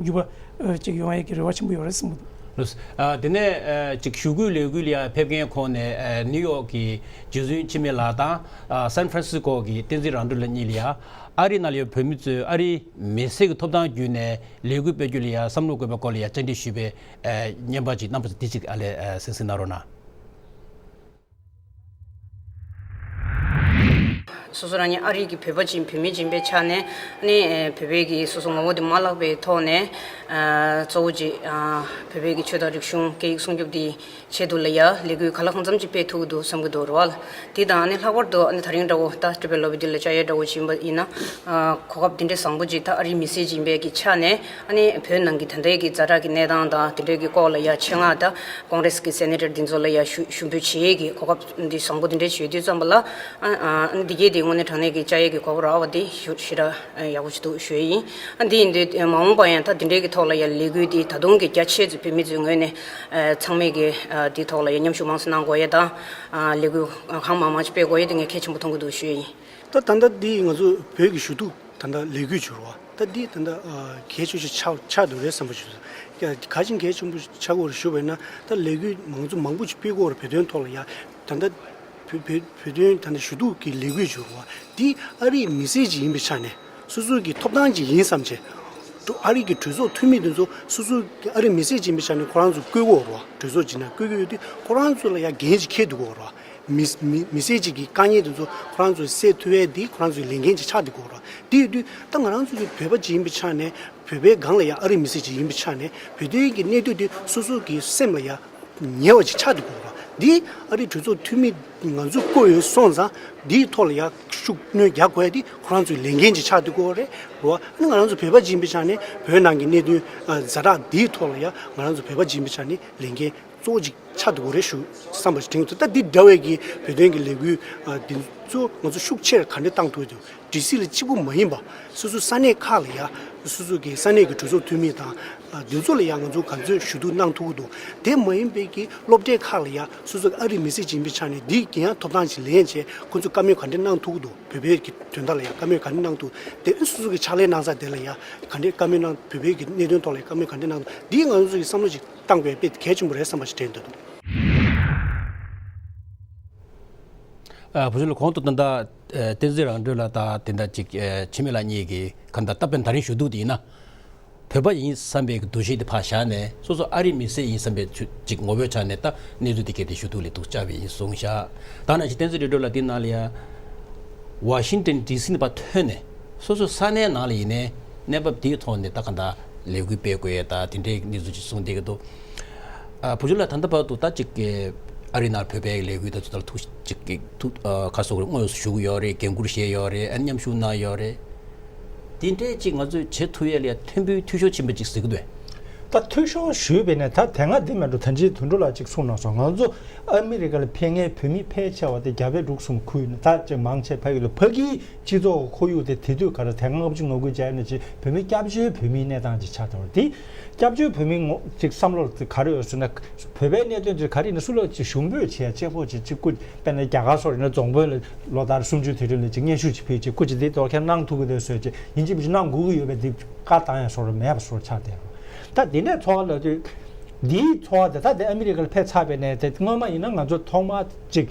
འགྱུར་བ་ཨེ་ཅིག་ཡོང་ཡས་ཀྱི་རེ་བ་ཆེན་པོ་ཡོད་རེད་བསམ་གྱི་འདུག། ལགས། ཨ་དེ་ནས་ཨེ་ཅིག་ཞུ་སྐུལ་ལས་འགུལ་ལ་ཡ་ཕེབས་མཁན་ཁོངས་ནས་ཨེ་ནིའུ་ཡོག་གི་རྗེ་བཙུན་འཆི་མེད་ལགས་དང་ཨ་སན་ཧྥ་རན་སི་ཀོ་གི་བསྟན་འཛིན་རང་གྲོལ་ལགས་གཉིས་ལ་ཡ་ཨ་རི་ནང་ལ་ཡོད་བོད་མི་ཚོས་ཨ་རིའི་མི་སེར་གྱི་ཐོབ་ཐང་བརྒྱུད་ནས་ལས་འགུལ་སྤེལ་རྒྱུ་ལ་ཡ་བསམ་བློ་དགོས་པའི་སྐོར་ལ་ཡ་བཅར་འདྲི་ཞུས་པའི་ཨེ་བརྙན་པར་ཅིག་རྣམ་པ་འདི་ཅིག་ཨ་ལས་ཨེ་གསན་གཟིགས་གནང་རོགས་གནང་། སོ་སོ་རང་ཉིད་ཨ་རི་གི་བོད་པ་ཅིག་བོད་མི་ཅིག་ཡིན་པའི་ཆ་ནས་ནི་ཨེ་བོད་པའི་གི་སོ་སོ་ངོ་བོ་དེ་མ་བརླག་པའི་ཐོག་ནས་ཨ་གཙོ་བོ་ཅིག་ཨ་བོད་པའི་གི་ཆོས་དང་རིག་གཞུང་སྐད་ཡིག་སྲུང་སྐྱོབ་དེ་ཆེད་དུ་ལ་ཡ་ལས་འགུལ་གང་ལ་གང་འཚམ་ཅིག་སྤེལ་ཐུབ་ཀྱི་འདུག་བསམ་གྱི་འདུག་རེད་བ། དེ་དང་ཨ་ནི་ལྷག་པར་དུ་ཨ་ནི་དེ་རིང་འདྲ་བོ་ད་སྤྲོ་པའི་སློབ་དཔོན་འདི་ལ་བཅར་ཡས་འདྲ་བོ་ཅིག་ཡིན་པ་ཡིན་ན་ཨ་གོ་སྐབས་འདི་འདྲའི་བཟང་པོ་ཅིག་ད་ཨ་རིའི་མི་སེར་ཅིག་ཡིན་པའི་གི་ཆ་ནས་ཨ་ནི་བོད་ནང་གི་ད་ལྟའི་གི་ཛ་དྲག་གི་གནས་སྟངས་དང་དེ་འདྲའི་གི་སྐོར་ལ་ཡ་ཆེད་མངགས་ད་ཀོང་རེས་ཀྱི་སེ་ནེ་ཊར་འདི་ཚོ་ལ་ཡ་ཞུ་ཞུ་འབོད་བྱེད་ཡས་ཀྱི་གོ་སྐབས་འདི་བཟང་པོ་འདི་འདྲ་ཞིག་ཡོད་དུས་ཙམ་པ་ལ་ཨ་ཨ་འདི་གས་དེ་དངོས་གནས་དྲང་གནས་ཀྱི་བཅར་ཡས་ཀྱི་གོ་སྐབས་རག་པ་འདི་ཞུ་ཞེ་དྲག་ཡག་པོ་ཞིག་འདུག་ཞུ་ཡས་ཡིན། ཨ་འདི་ཡིན་དུས་མ་འོངས་པ་ཡང་ད་འདི་འདྲའི་གི་ཐོག་ལ་ཡ་ལས་འགུལ་འདི་ད་དུང་གི་རྒྱ་ཆེ་ཚོ་བོད་མི་ཚོའི་ངོས་ནས་ཚང་མས་ཀྱི་འདི་ཐོག་ལ་ཡ་མཉམ་ཞུགས་མང་ཙམ་གནང་དགོས་ཡས་དང་ལས་འགུལ་གང་མང་མང་ཞིག་སྤེལ་དགོས་ཡས་དེ་ངས་གལ་ཆེན་པོ་མཐོང་གི་འདུག་ཞུ་ཡས་ཡིན། ད་ད་ལྟ་འདི་ང་ཚོ་བོད་ཀྱི་ཞུ་གཏུག་ད་ལྟ་ལས་འགུལ་བྱུང་རོགས། ད་འདི་ད་ལྟ་ཨ་གལ་ཆེ་ཤོས་ཆགས་ཆགས་འདུག་རེད་བསམ་པ་ཞིག་འདུག་ག་ཅིག་གལ་ཆེན་པོ་ཆགས་ཀྱི་ཡོད་རེད་ཞུས་པ་ཡིན་ན། ད་ལས་འགུལ་ང་ཚོ་མང་པོ་ཞིག་སྤེལ་དགོས་རེད། བོད་དོན་ཐོག་ལ་ཡ་ད་ལྟ་བོད་བོད་བོད་དོན་ད་ལྟ་ཞུ་གཏུག་གི་ལས་འགུལ་བྱུང་རོགས། འདི་ཨ་རིའི་མི་སེར་ཅིག་ཡིན་པའི་ཆ་ནས་སོ་སོ་གི་ཐོབ་ཐང་ཅིག་ཡིན་བསམ་བྱས་ཨ་རི་གི་གྲོས་ཚོགས་འཐུས་མི་དེ་ཚོ་སོ་སོ་གི་ཨ་རིའི་མི་སེར་ཅིག་ཡིན་པའི་ཆ་ནས་ཁོ་རང་ཚོ་བསྐོས་ཀྱི་ཡོད་རེད་བ། གྲོས་ཚོགས་ཅིག་ནང་བསྐོས་ཀྱི་ཡོད་དུས་ཁོ་རང་ཚོ་ལ་ཡ་འགན་ཅིག་འཁྱེར་འདུག་གི་ཡོད་རེད་བ། མི་མི་མི་སེར་ཅིག་གི་དཀའ་ངལ་དེ་ཚོ་ཁོ་རང་ཚོས་སེལ་ཐུབ་ཡས་དེ་ཁོ་རང་ཚོའི་ལས་འགན་ཅིག་ཆགས་བསྡད་ཀྱི་ཡོད་རེད། དེ་ཡོད་དུས་ད་ང་རང་ཚོ་གི་བོད་པ་ཅིག་ཡིན་པའི་ཆ་ནས་བོད་པའི་སྒང་ལ་ཡ་ཨ་རིའི་མི་སེར་ཅིག་ཡིན་པའི་ཆ་ནས་བོད་དོན་གྱི་གནད་དོན་དེ་སོ་སོ་གི་སེམས་ལ་ཡ་ཉེ་བ་ཅིག་ཆགས་བསྡད་ཀྱི་ཡོད་རེད། འདི་ཨ་རིའི་གྲོས་ཚོགས་འཐུས་མི་ང་ཚོས་བསྐོས་ཡོད་སོང་ཙང་འདིའི་ཐོག་ལ་ཡ་ཤུགས་སྣོན་རྒྱག་དགོས་ཡ་དེ་ཁོ་རང་ཚོའི་ལས་འགན་ཅིག་ཆགས་བསྡད་ཀྱི་ཡོད་རེད་རེད་བ། ཨ་ནི་ང་རང་ཚོ་བོད་པ་ཅིག་ཡིན་པའི་ཆ་ནས་བོད་ནང་གི་གནད་དོན་ཛ་དྲག་འདིའི་ཐོག་ལ་ཡ་ང་རང་ཚོ་བོད་པ་ཅིག་ཡིན་པའི་ཆ་ནས་ལས་འགན་གཙོ་བོ་ཅིག་ཆགས་འདུག་རེད་ཞུ་བསམ་པ་ཞིག་དྲན་གྱི་འདུག་ད་འདི་འདྲ་བའི་གི་བོད་དོན་གྱི་ལས་འགུལ་ཨ་འདི་ཚོ་ང་ཚོ་ཤུགས་ཆེར་ག་འདྲ་བཏང་ཐུབ་ཀྱི་འདུག་ཌི་སི་ལ་གཅིག་པུ་མ་ཡིན་པ་སོ་སོའི་ས་གནས་ཁག་ལ་ཡ་སོ་སོ་གི་ས་གནས་ཀྱི་གྲོས་ཚོགས་འཐུས་མི་དང་ཨ་འདི་ཚོ་ལ་ཡ་ང་ཚོ་ག་ཚོད་ཞུ་གཏུག་གནང་ཐུབ་ཀྱི་འདུག་དེ་མ་ཡིན་པའི་གི་སློབ་གྲྭའི་ཁག་ལ་ཡ་སོ་སོ་གི་ཨ་རིའི་མི་སེར་ཅིག་ཡིན་པའི་ཆ་ནས་འདི་གི་ཡང་ཐོབ་ཐང་ཅིག་ལེན་བྱས་ཁོ་ཚོས་བཀའ་མོལ་ག་འདྲ་གནང་ཐུབ་ཀྱི་འདུག་བོད་པའི་གི་དོན་དག་ལ་ཡ་བཀའ་མོལ་ག་འདྲ་གནང་ཐུབ་དེ་སོ་སོ་གི་ཕྱག་ལས་གནང་ས་དེ་ལ་ཡ་ག་འདྲ་བཀའ་མོལ་གནང་བོད་པའི་གི་གནད་དོན་ཐོག་ལ་ཡ་བཀའ་མོལ་ག་འདྲ་གནང་འདུག་འདི་ང་ཚོ་གི་བསམ་བློ་ཅིག་བཏང་དགོས་དཔེ་གལ་ཆེན་པོ་རེད་བསམ་པ་ཞིག་དྲན་འདུག་ཨ་བུ་ཆུང་ལགས་གོང་དུ་ད་ལྟ་ཨ་བསྟན་འཛིན་རང་གྲོལ་ལགས་དང་དེ་འདྲ་ཅིག་ཨ་འཆི་མེད་ལགས་གཉིས་ཀྱིས་གང་ལྟར་ད་དཔེ་ད་རིང་ཞུ་གཏུག་དེ་ཡིན་ན་བོད་པ་ཡིན་བསམ་པའི་འདུ་ཤེས་དེ་ཕར་བཞག་ནས་སོ་སོ་ཨ་རིའི་མི་སེར་ཡིན་བསམ་པའི་ཚུལ་ཅིག་ངོ་བོའི་ཆ་ནས་ད་གནས་ཚུལ་དེ་གས་དེ་ཞུ་གཏུག་ལས་འདུག་བཅར་བ་ཡིན་གསུངས་ཤག་ད་ནང་བཞིན་བསྟན་འཛིན་རང་གྲོལ་ལགས་དེ་ནང་ལ་ཡ་ཝ་ཤིང་ཏན་ཌི་སི་ནས་ཕར་ཐོན་ནས་སོ་སོ་ས་གནས་ནང་ལ་ཡིན་ནའི་གནས་བབ་དེའི་ཐོག་ནས་ད་གང་ལྟར་ལས་འགུལ་སྤེལ་དགོས་ཡས་ད་དེ་འདྲའི་གནས་ཚུལ་ཅིག་གསུངས་བསྡད་ཀྱི་འདུག་ཨ་བུ་ཆུང་ལགས་ད་ལྟ་བར་དུ་ད་ཅིག་གི་ཨ་རི་ནང་བོད་པའི་ལས་འགུལ་དེ་ཚོ་ད་ཐུགས་ཅིག་གི་ཐུགས་ཨ་ཁ་སོ་གི་དངོས་སུ་ཞུགས་ཡོད་རེད། འགན་འཁུར་བཞེས་ཡོད་རེད། ཨ་མཉམ་ཞུགས་གནང་ཡོད་རེད། དེ་འདྲའི་ཅིག་ང་ཚོས་བྱེད་ཐུབ་ཡས་ལ་ཡ་མཐོན་པོའི་འཐུས་ཤོར་ཕྱིན་པ་ཅིག་གཟིགས་ཀྱི་འདུག་ད་འཐུས་ཤོར་ཞུས་པས་ནས་ད་དེ་སྔ་འདི་མེད་འགྲོ། ད་ཅི་དོན་གྲུབ་ལགས་ཅིག་གསུངས་གནང་སོང་། ང་ཚོ་ཨ་མི་རི་ཀ་ལ་ཕེབས་མཁན་བོད་མི་ཕལ་ཆེ་བ་དེ་རྒྱ་བལ་འབྲུག་གསུམ་ཁུལ་ནས་ད་ཅིག་མང་ཆེ་ཕ་གི་ལ་ཕ་གིའི་སྤྱི་ཚོགས་ཁོར་ཡུག་དེ་དེ་དུས་ག་རེ་དེ་སྔ་ལྔ་བཅུ་ང་དགུ་བྱས་ནས་ཅིག་བོད་མི་སྐྱབས་བཅོལ་བོད་མིའི་གནས་སྟངས་ཅིག་ཆགས་འདུག་དེ་སྐྱབས་བཅོལ་བོད་མི་ངོ་ཅིག་བསམ་བློ་དེ་ག་རེ་ཡོད་ཟེར་ན། བོད་པའི་གནད་དོན་དེ་ག་རེ་ཡིན་ན་སུ་ལ་ཅིག་ཞུ་འབོད་བྱས་གཅིག་པོ་བྱས་ཅིག་སྐུ་དཔེར་ན་རྒྱ་གར་སོགས་ཡིན་ན་རྫོང་དཔོན་ལ་ལོ་ལྟར་སུམ་ཅུ་དེ་རིང་ལ་ཅིག་སྙན་ཞུ་ཅིག་ཕུལ་ཅིག་སྐུ་ཅིག་འདི་ཐོག་ཁྱེད་གནང་ཐུབ་ཀྱི་འདུག་ཟེར་ཅིག་ཡིན་གཅིག་མིན་གཅིག་གནང་དགོས་ཀྱི་ཡོད་པའི་འདི་བཀའ་བཏང་ཡ་སོགས་མེད་པ་སོགས་ཆགས་བསྡད་རོགས། ད་འདི་ནས་ཚོར་བ་ལབ་དུས། འདིའི་ཚོར་བ་དེ་ད་དེ་ཨ་མི་རི་ཀ་ལ་ཕེབས་ཚར་བའི་ནས་དེ་སྔོན་མ་ཡིན་ན་ང་ཚོ་ཐོག་མ་ཅིག་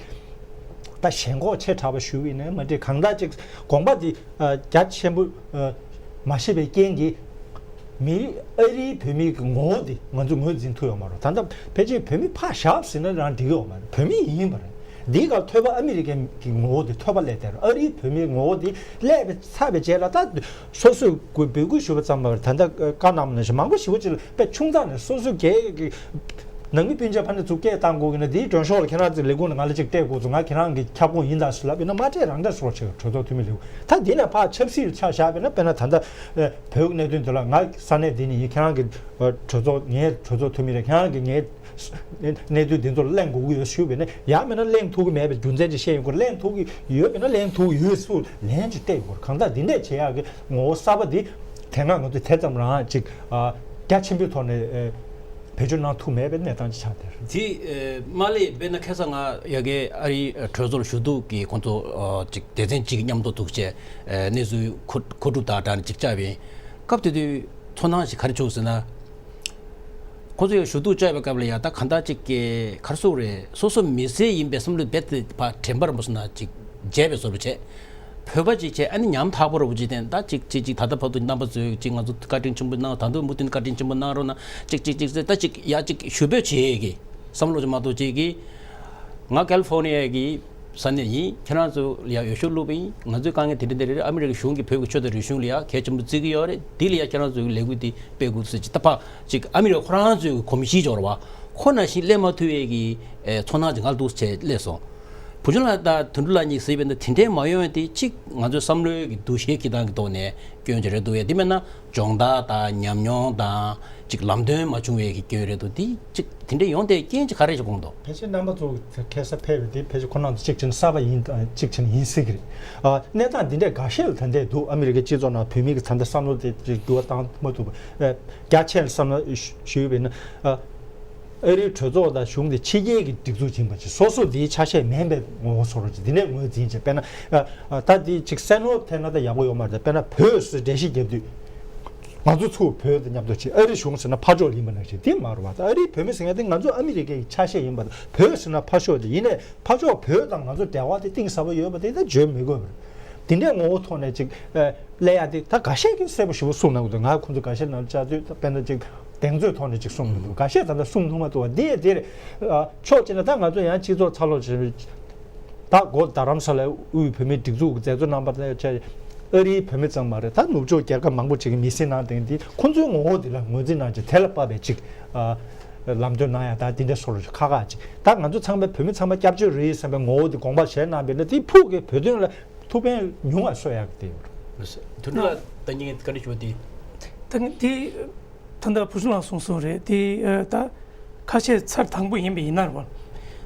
ད་ཞེན་ཁོག་ཆེ་དྲགས་པ་ཞུ་ཡིན་ན་མ་འགྲིག་གང་ལྟར་ཅིག་དགོངས་པ་འདི་རྒྱ་ཆེན་པོ་མ་བཤད་པའི་རྐྱེན་གྱིས་མི་ཨ་རིའི་བོད་མིའི་ངོ་བོ་འདི་ང་ཚོ་ངོས་འཛིན་ཐུབ་ཡོད་མ་རེད། ད་ལྟ་ཕལ་ཆེར་བོད་མི་ཕར་བཞག་ཟེར་ན་རང་འགྲིག་ཡོད་མ་རེད། བོད་མི་ཡིན་པ་རེད། འདིའི་སྐབས་ཐོད་པ་ཨ་མི་རི་ཀའི་ངོ་བོ་འདི་ཐོད་པ་སླེབས་བསྡད་རེད། ཨ་རིའི་བོད་མིའི་ངོ་བོ་འདི་སླེབས་པའི་ཚར་བའི་རྗེས་ལ་ད། སོ་སོས་འབོད་སྐུལ་ཞུ་བ་ཙམ་མ་རེད། ད་ལྟ་བཀའ་གནང་བ་ནང་བཞིན་མང་པོ་ཞེ་པོ་ཅིག་ལ་དཔེ་ཆུང་ཙག་ནས་སོ་སོའི་སྒེར་གྱི་ནང་མི་སྤུན་མཆེད་ཕ་ནས་ཚུར་སྐད་བཏང་དགོས་ཀྱི་ན། དེའི་མགྲོན་ཤོག་ལ་ཁྱེད་རང་ཚོའི་ལས་ཁུངས་ནས་ང་ལ་ཅིག་སྤྲད་དགོས་ཚུལ། ང་ཁྱེད་རང་གི་ཁྱབ་ཁོངས་ཡིན་ད་ཟེར་ལབ་ཡིན་ན་མ་སྤྲད་རང་སྤྲད་སོགས་བྱས། གྲོས་ཚོགས་འཐུས་མི་ལས་ཁུངས་ད་འདི་ནས་ཕར་ཆབ་སྲིད་ལ་ཆ་བཞག་པས་ན། དཔེར་ན་ད་ལྟ་བོད་ཀྱི་གནད་དོན་འདི་ལ་ང་ས་གནས་འདི་ནས་ཡིན། ཁྱེད་རང་གི་གྲོས་ཚོགས་ངའི་གྲོས་ཚོགས་འཐུས་མི་རེད། ཁྱེད་རང་གི་ངའི་གནས་ཚུལ་འདི་ཚོ་གླེང་དགོས་ཀྱི་ཡོད་ཞུས་པས་ན། ཡང་མིན་ན་གླེང་ཐུབ་ཀྱི་མེད་པའི་རྒྱུ་མཚན་ཅིག་བཤད་ཡོང་དགོས། གླེང་ཐུབ་ཀྱི་ཡོད་པས་ན་གླེང་ཐུབ་ཀྱི་ཡོད་ཚུལ་ལན་ཅིག་སྤྲད་ཡོང་དགོས། གང་ལྟར་འདི་འདྲས་བྱེད་ཡག་གི་ངོ་བོ་གསར་པ་འདི་དེ་སྔ་ང་ཚོས་དེ་ཙམ་རང་ཅིག་རྒྱ་ཆེན་པོའི་ཐོག་ནས་བེད་སྤྱོད་གནང་ཐུབ་མེད་པའི་གནས་སྟངས་ཅིག་ཆགས་བསྡད་རེད། དེ་མ་ལས་དཔེར་ན་ཁ་སང་ང་ཡ་གི་ཨ་རིའི་གྲོས་ཚོགས་ལ་ཞུ་གཏུག་གི་ཁོང་ཚོ་ཅིག་སྡེ་ཚན་གཅིག་མཉམ་དུ་འདུག་བྱས་གནས་ཚུལ་མཁོ་སྒྲུབ་དང་སྦྲགས་ནས་ཅིག་བཅར་བས། སྐབས་དེ་དུས་ཚོར་སྣང་ཞིག་ག་རེ་བྱུང་ཟེར་ན། ཁོ་ཚོས་ཞུ་གཏུག་བཅར་བའི་སྐབས་ལ་ཡ་ད་གང་ལྟར་ཅིག་གི་ག་རེ་ཟེར་དགོས་རེད། སོ་སོ་མི་སེར་ཡིན་པའི་བསམ་བློ་རྦད་དེ་ཕར་དྲན་པ་རེད་མོ་ཟེར་ན་ཅིག་བརྗེད་པའི་བཟོ་འདྲ་བྱས། བོད་པ་ཅིག་བྱས་ཨ་ནི་ཉམ་ཐག་པོ་རེད་པོ་ཅིག་བསྟན། ད་ཅིག་ཅིག་ཅིག་ད་ལྟ་བར་དུ་རྣམ་པ་ཚོས་ཅིག་ང་ཚོ་བཀའ་དྲིན་ཆེན་པོ་གནང་། ད་དུང་མུ་མཐུད་བཀའ་དྲིན་ཆེན་པོ་གནང་རོགས་གནང་ཅིག་ཅིག་ཅིག་ཟེར། ད་ཅིག་ཡ་ཅིག་ཞུ་འབོད་བྱེད་ཀྱི་བསམ་བློ་ཅིག་མ་གཏོགས་ཅིག་གི། ང་ཀལ་ཧྥོར་ནི་ཡ་གི་ས་གནས་ཡིན། ཁྱེད་རང་ཚོ་ལ་ཡ་འོས་ཤོག་བླུགས་པ་ཡིན། ང་ཚོའི་དཀའ་ངལ་དེ་འདྲ་དེ་འདྲ་རེད། ཨ་མི་རི་ཀའི་གཞུང་གིས་བོད་ཀྱི་ཆོས་དང་རིག་གཞུང་ལ་ཡ་གལ་ཆེན་པོ་བརྩི་གི་ཡོད་རེད། དེ་ལ་ཡ་ཁྱེད་རང་ཚོའི་ལས་འགུལ་དེ་སྤེལ་དགོས་ཟེར་ཅིག་ད་ཕར་ཅིག་ཨ་མི་རི་ཀ་ཁོ་རང་ཚོའི་གོམས་གཤིས་འབྱོར་བ་ཁོ་ན་བཞིན་སླེབས་མ་ཐུབ་ཡས་ཀྱི་ཨེ་ཚོར་སྣང་ཅིག་ང་ལ་འདུག་ཟེར་སླེབས་སོང་། བུ་ཆུང་ལགས་དང་དོན་གྲུབ་ལགས་གཉིས་གཟིགས་པ་ཡིན་ན་དེ་འདྲས་མ་ཡོང་ཡས་དེ་གཅིག་ང་ཚོའི་བསམ་བློའི་གི་འདུ་ཤེས་ཀྱི་སྟངས་ཀྱི་ཐོག་ནས་སྐྱོན་ཅིག་རེད་འདུག་ཡ། དེ་མིན་ན་སྦྱོང་བརྡར་དང་ཉམས་མྱོང་དང་ཅིག་ལམ་སྟོན་མ་བྱུང་བའི་གི་སྐྱོན་རེད་འདུག་དེ་གཅིག་དེ་འདྲས་ཡོང་དེ་རྐྱེན་ཅིག་ག་རེ་ཞིག་དགོངས་འདུག་ཕལ་ཆེར་རྣམ་པ་ཚོ་ཁ་སང་ཕེབས་པ་དེ་ཕལ་ཆེར་ཁོ་རང་ཚོ་གཅིག་བྱས་ན་གསར་པ་ཡིན་དང་གཅིག་བྱས་ན་ཡིན་སྲིད་ཀྱི་རེད། ཨ་གནས་སྟངས་འདི་འདྲས་འགའ་ཤས་ལ་ད་ལྟ་འདུག་ཨ་མི་རི་ཀའི་སྤྱི་ཚོགས་ནང་བོད་མི་གི་ད་ལྟ་བསམ་བློ་དེ་འགྱུར་བ་བཏང་མ་ཐུབ་པ། ཨ་རྒྱ་ཆེ་ལ་བསམ་བློ་ཞུས་པ་ཡིན་ན། ཨ་ཨ་རིའི་གྲོས་ཚོགས་དང་གཞུང་དེ་ཕྱི་རྒྱལ་གྱི་སྒྲིག་འཛུགས་ཡིན་པ་ཅིག་སོ་སོ་དེའི་ཆ་ཤས་མིན་པའི་ངོ་བོ་བཟོ་འདྲ་ཅིག་འདི་འདྲས་ངོས་འཛིན་བྱས། དཔེར་ན་ཨ་ཨ་ད་དེ་ཅིག་གསལ་ནོར་ཐེབས་ན་ད་ཡག་པོ་ཡོད་མ་རེད། དཔེར་ན་བོད་ཟེར་འགྲེལ་བཤད་རྒྱབ་དུས། ང་ཚོ་ཚུར་བོད་དང་མཉམ་དུ་བྱེད། ཨ་རི་གཞུང་ཟེར་ན་ཕར་ཕྱོགས་ཡིན་པ་ནང་བཞིན་དེ་མ་རེད་བ། ད་ཨ་རིའི་བོད་མི་ཟེར་མཁན་དེ་ང་ཚོ་ཨ་མི་རི་ཀའི་ཆ་ཤས་ཡིན་པ་དང་། བོད་ཟེར་ན་ཕར་ཕྱོགས་དེ་ཡིན་ནའི་ཕར་ཕྱོགས་བོད་དང་ང་ཚོ་འབྲེལ་བ་དེ་གཏིང་ཟབ་པོ་ཡོད་པ་དེ་ད་བརྗོད་མི་དགོས་པ་རེད། དེ་འདྲའི་ངོ་བོ་ཐོག་ནས་ཅིག་ཨ་སླེབས་ཡ་དེ་ད་འགའ་ཤས་ཀྱིས་གསལ་པོ་ཞེ་པོ་གསུངས་གནང་གི་འདུག་ང་ཁོང་ཚོ་འགའ་ཤས་ནང་བཅར་དུས་ད་དཔེར་ན་ཅིག་གདེང་ཚོད་ཐོག་ནས་ཅིག་གསུངས་གི་འདུག་འགའ་ཤས་ད་ལྟ་གསུང་ཐུབ་མ་ཐུབ་པ་དེ་དེ་རེད། ཨ་ཕྱོགས་གཅིག་ནས་ད་ང་ཚོ་ཡང་སྤྱི་ཚོགས་འཚར་ལོངས་བྱེད། ད་འགོ་རྡ་རམ་ས་ལའི་དབུས་བོད་མིའི་སྒྲིག་འཛུགས་ཀྱི་མཛད་གཙོ་རྣམ་པ་དང་བཅས། ཨ་རིའི་བོད་མི་ཙམ་མ་རེད། ད་ནུབ་ཕྱོགས་རྒྱལ་ཁབ་མང་པོ་ཅིག་གི་མི་སེར་ནང་དེང་འདི་ཁོང་ཚོའི་ངོ་བོ་འདི་ལ་ངོས་འཛིན་གནང་རྗེས་དེ་ལ་དཔག་པའི་ཅིག་ཨ་ལམ་སྟོན་གནང་ཡ་ད་འདི་འདྲ་སོགས་ཁ་ཁ་ཅིག་ད་ང་ཚོ་ཚང་མས་བོད་མི་ཚང་མ་སྐྱབས་བཅོལ་རེད་བསམ་པའི་ངོ་བོ་འདི་དགོངས་པ་བཞེས་གནང་བས་ན་དེ་ཕུགས་ཀྱི་བོད་དོན་ལ་ཐུགས་ཕན་ཉུང་བ་གསོ་ཡག་གི་དེ་ཡོད། དོན་ལ་ད་ཉིན་བཀའ་འདྲི་ཞུ་བ་དེ། ད་ངས་དེ། ད་ལྟ་བུ་ཆུང་ལགས་གསུངས་སོང་རེད་དེ། ཨ་ད་ཁ་ཤས་ཚར་དང་པོ་ཡིན་པ་ཡིན་ན་རེད་བ།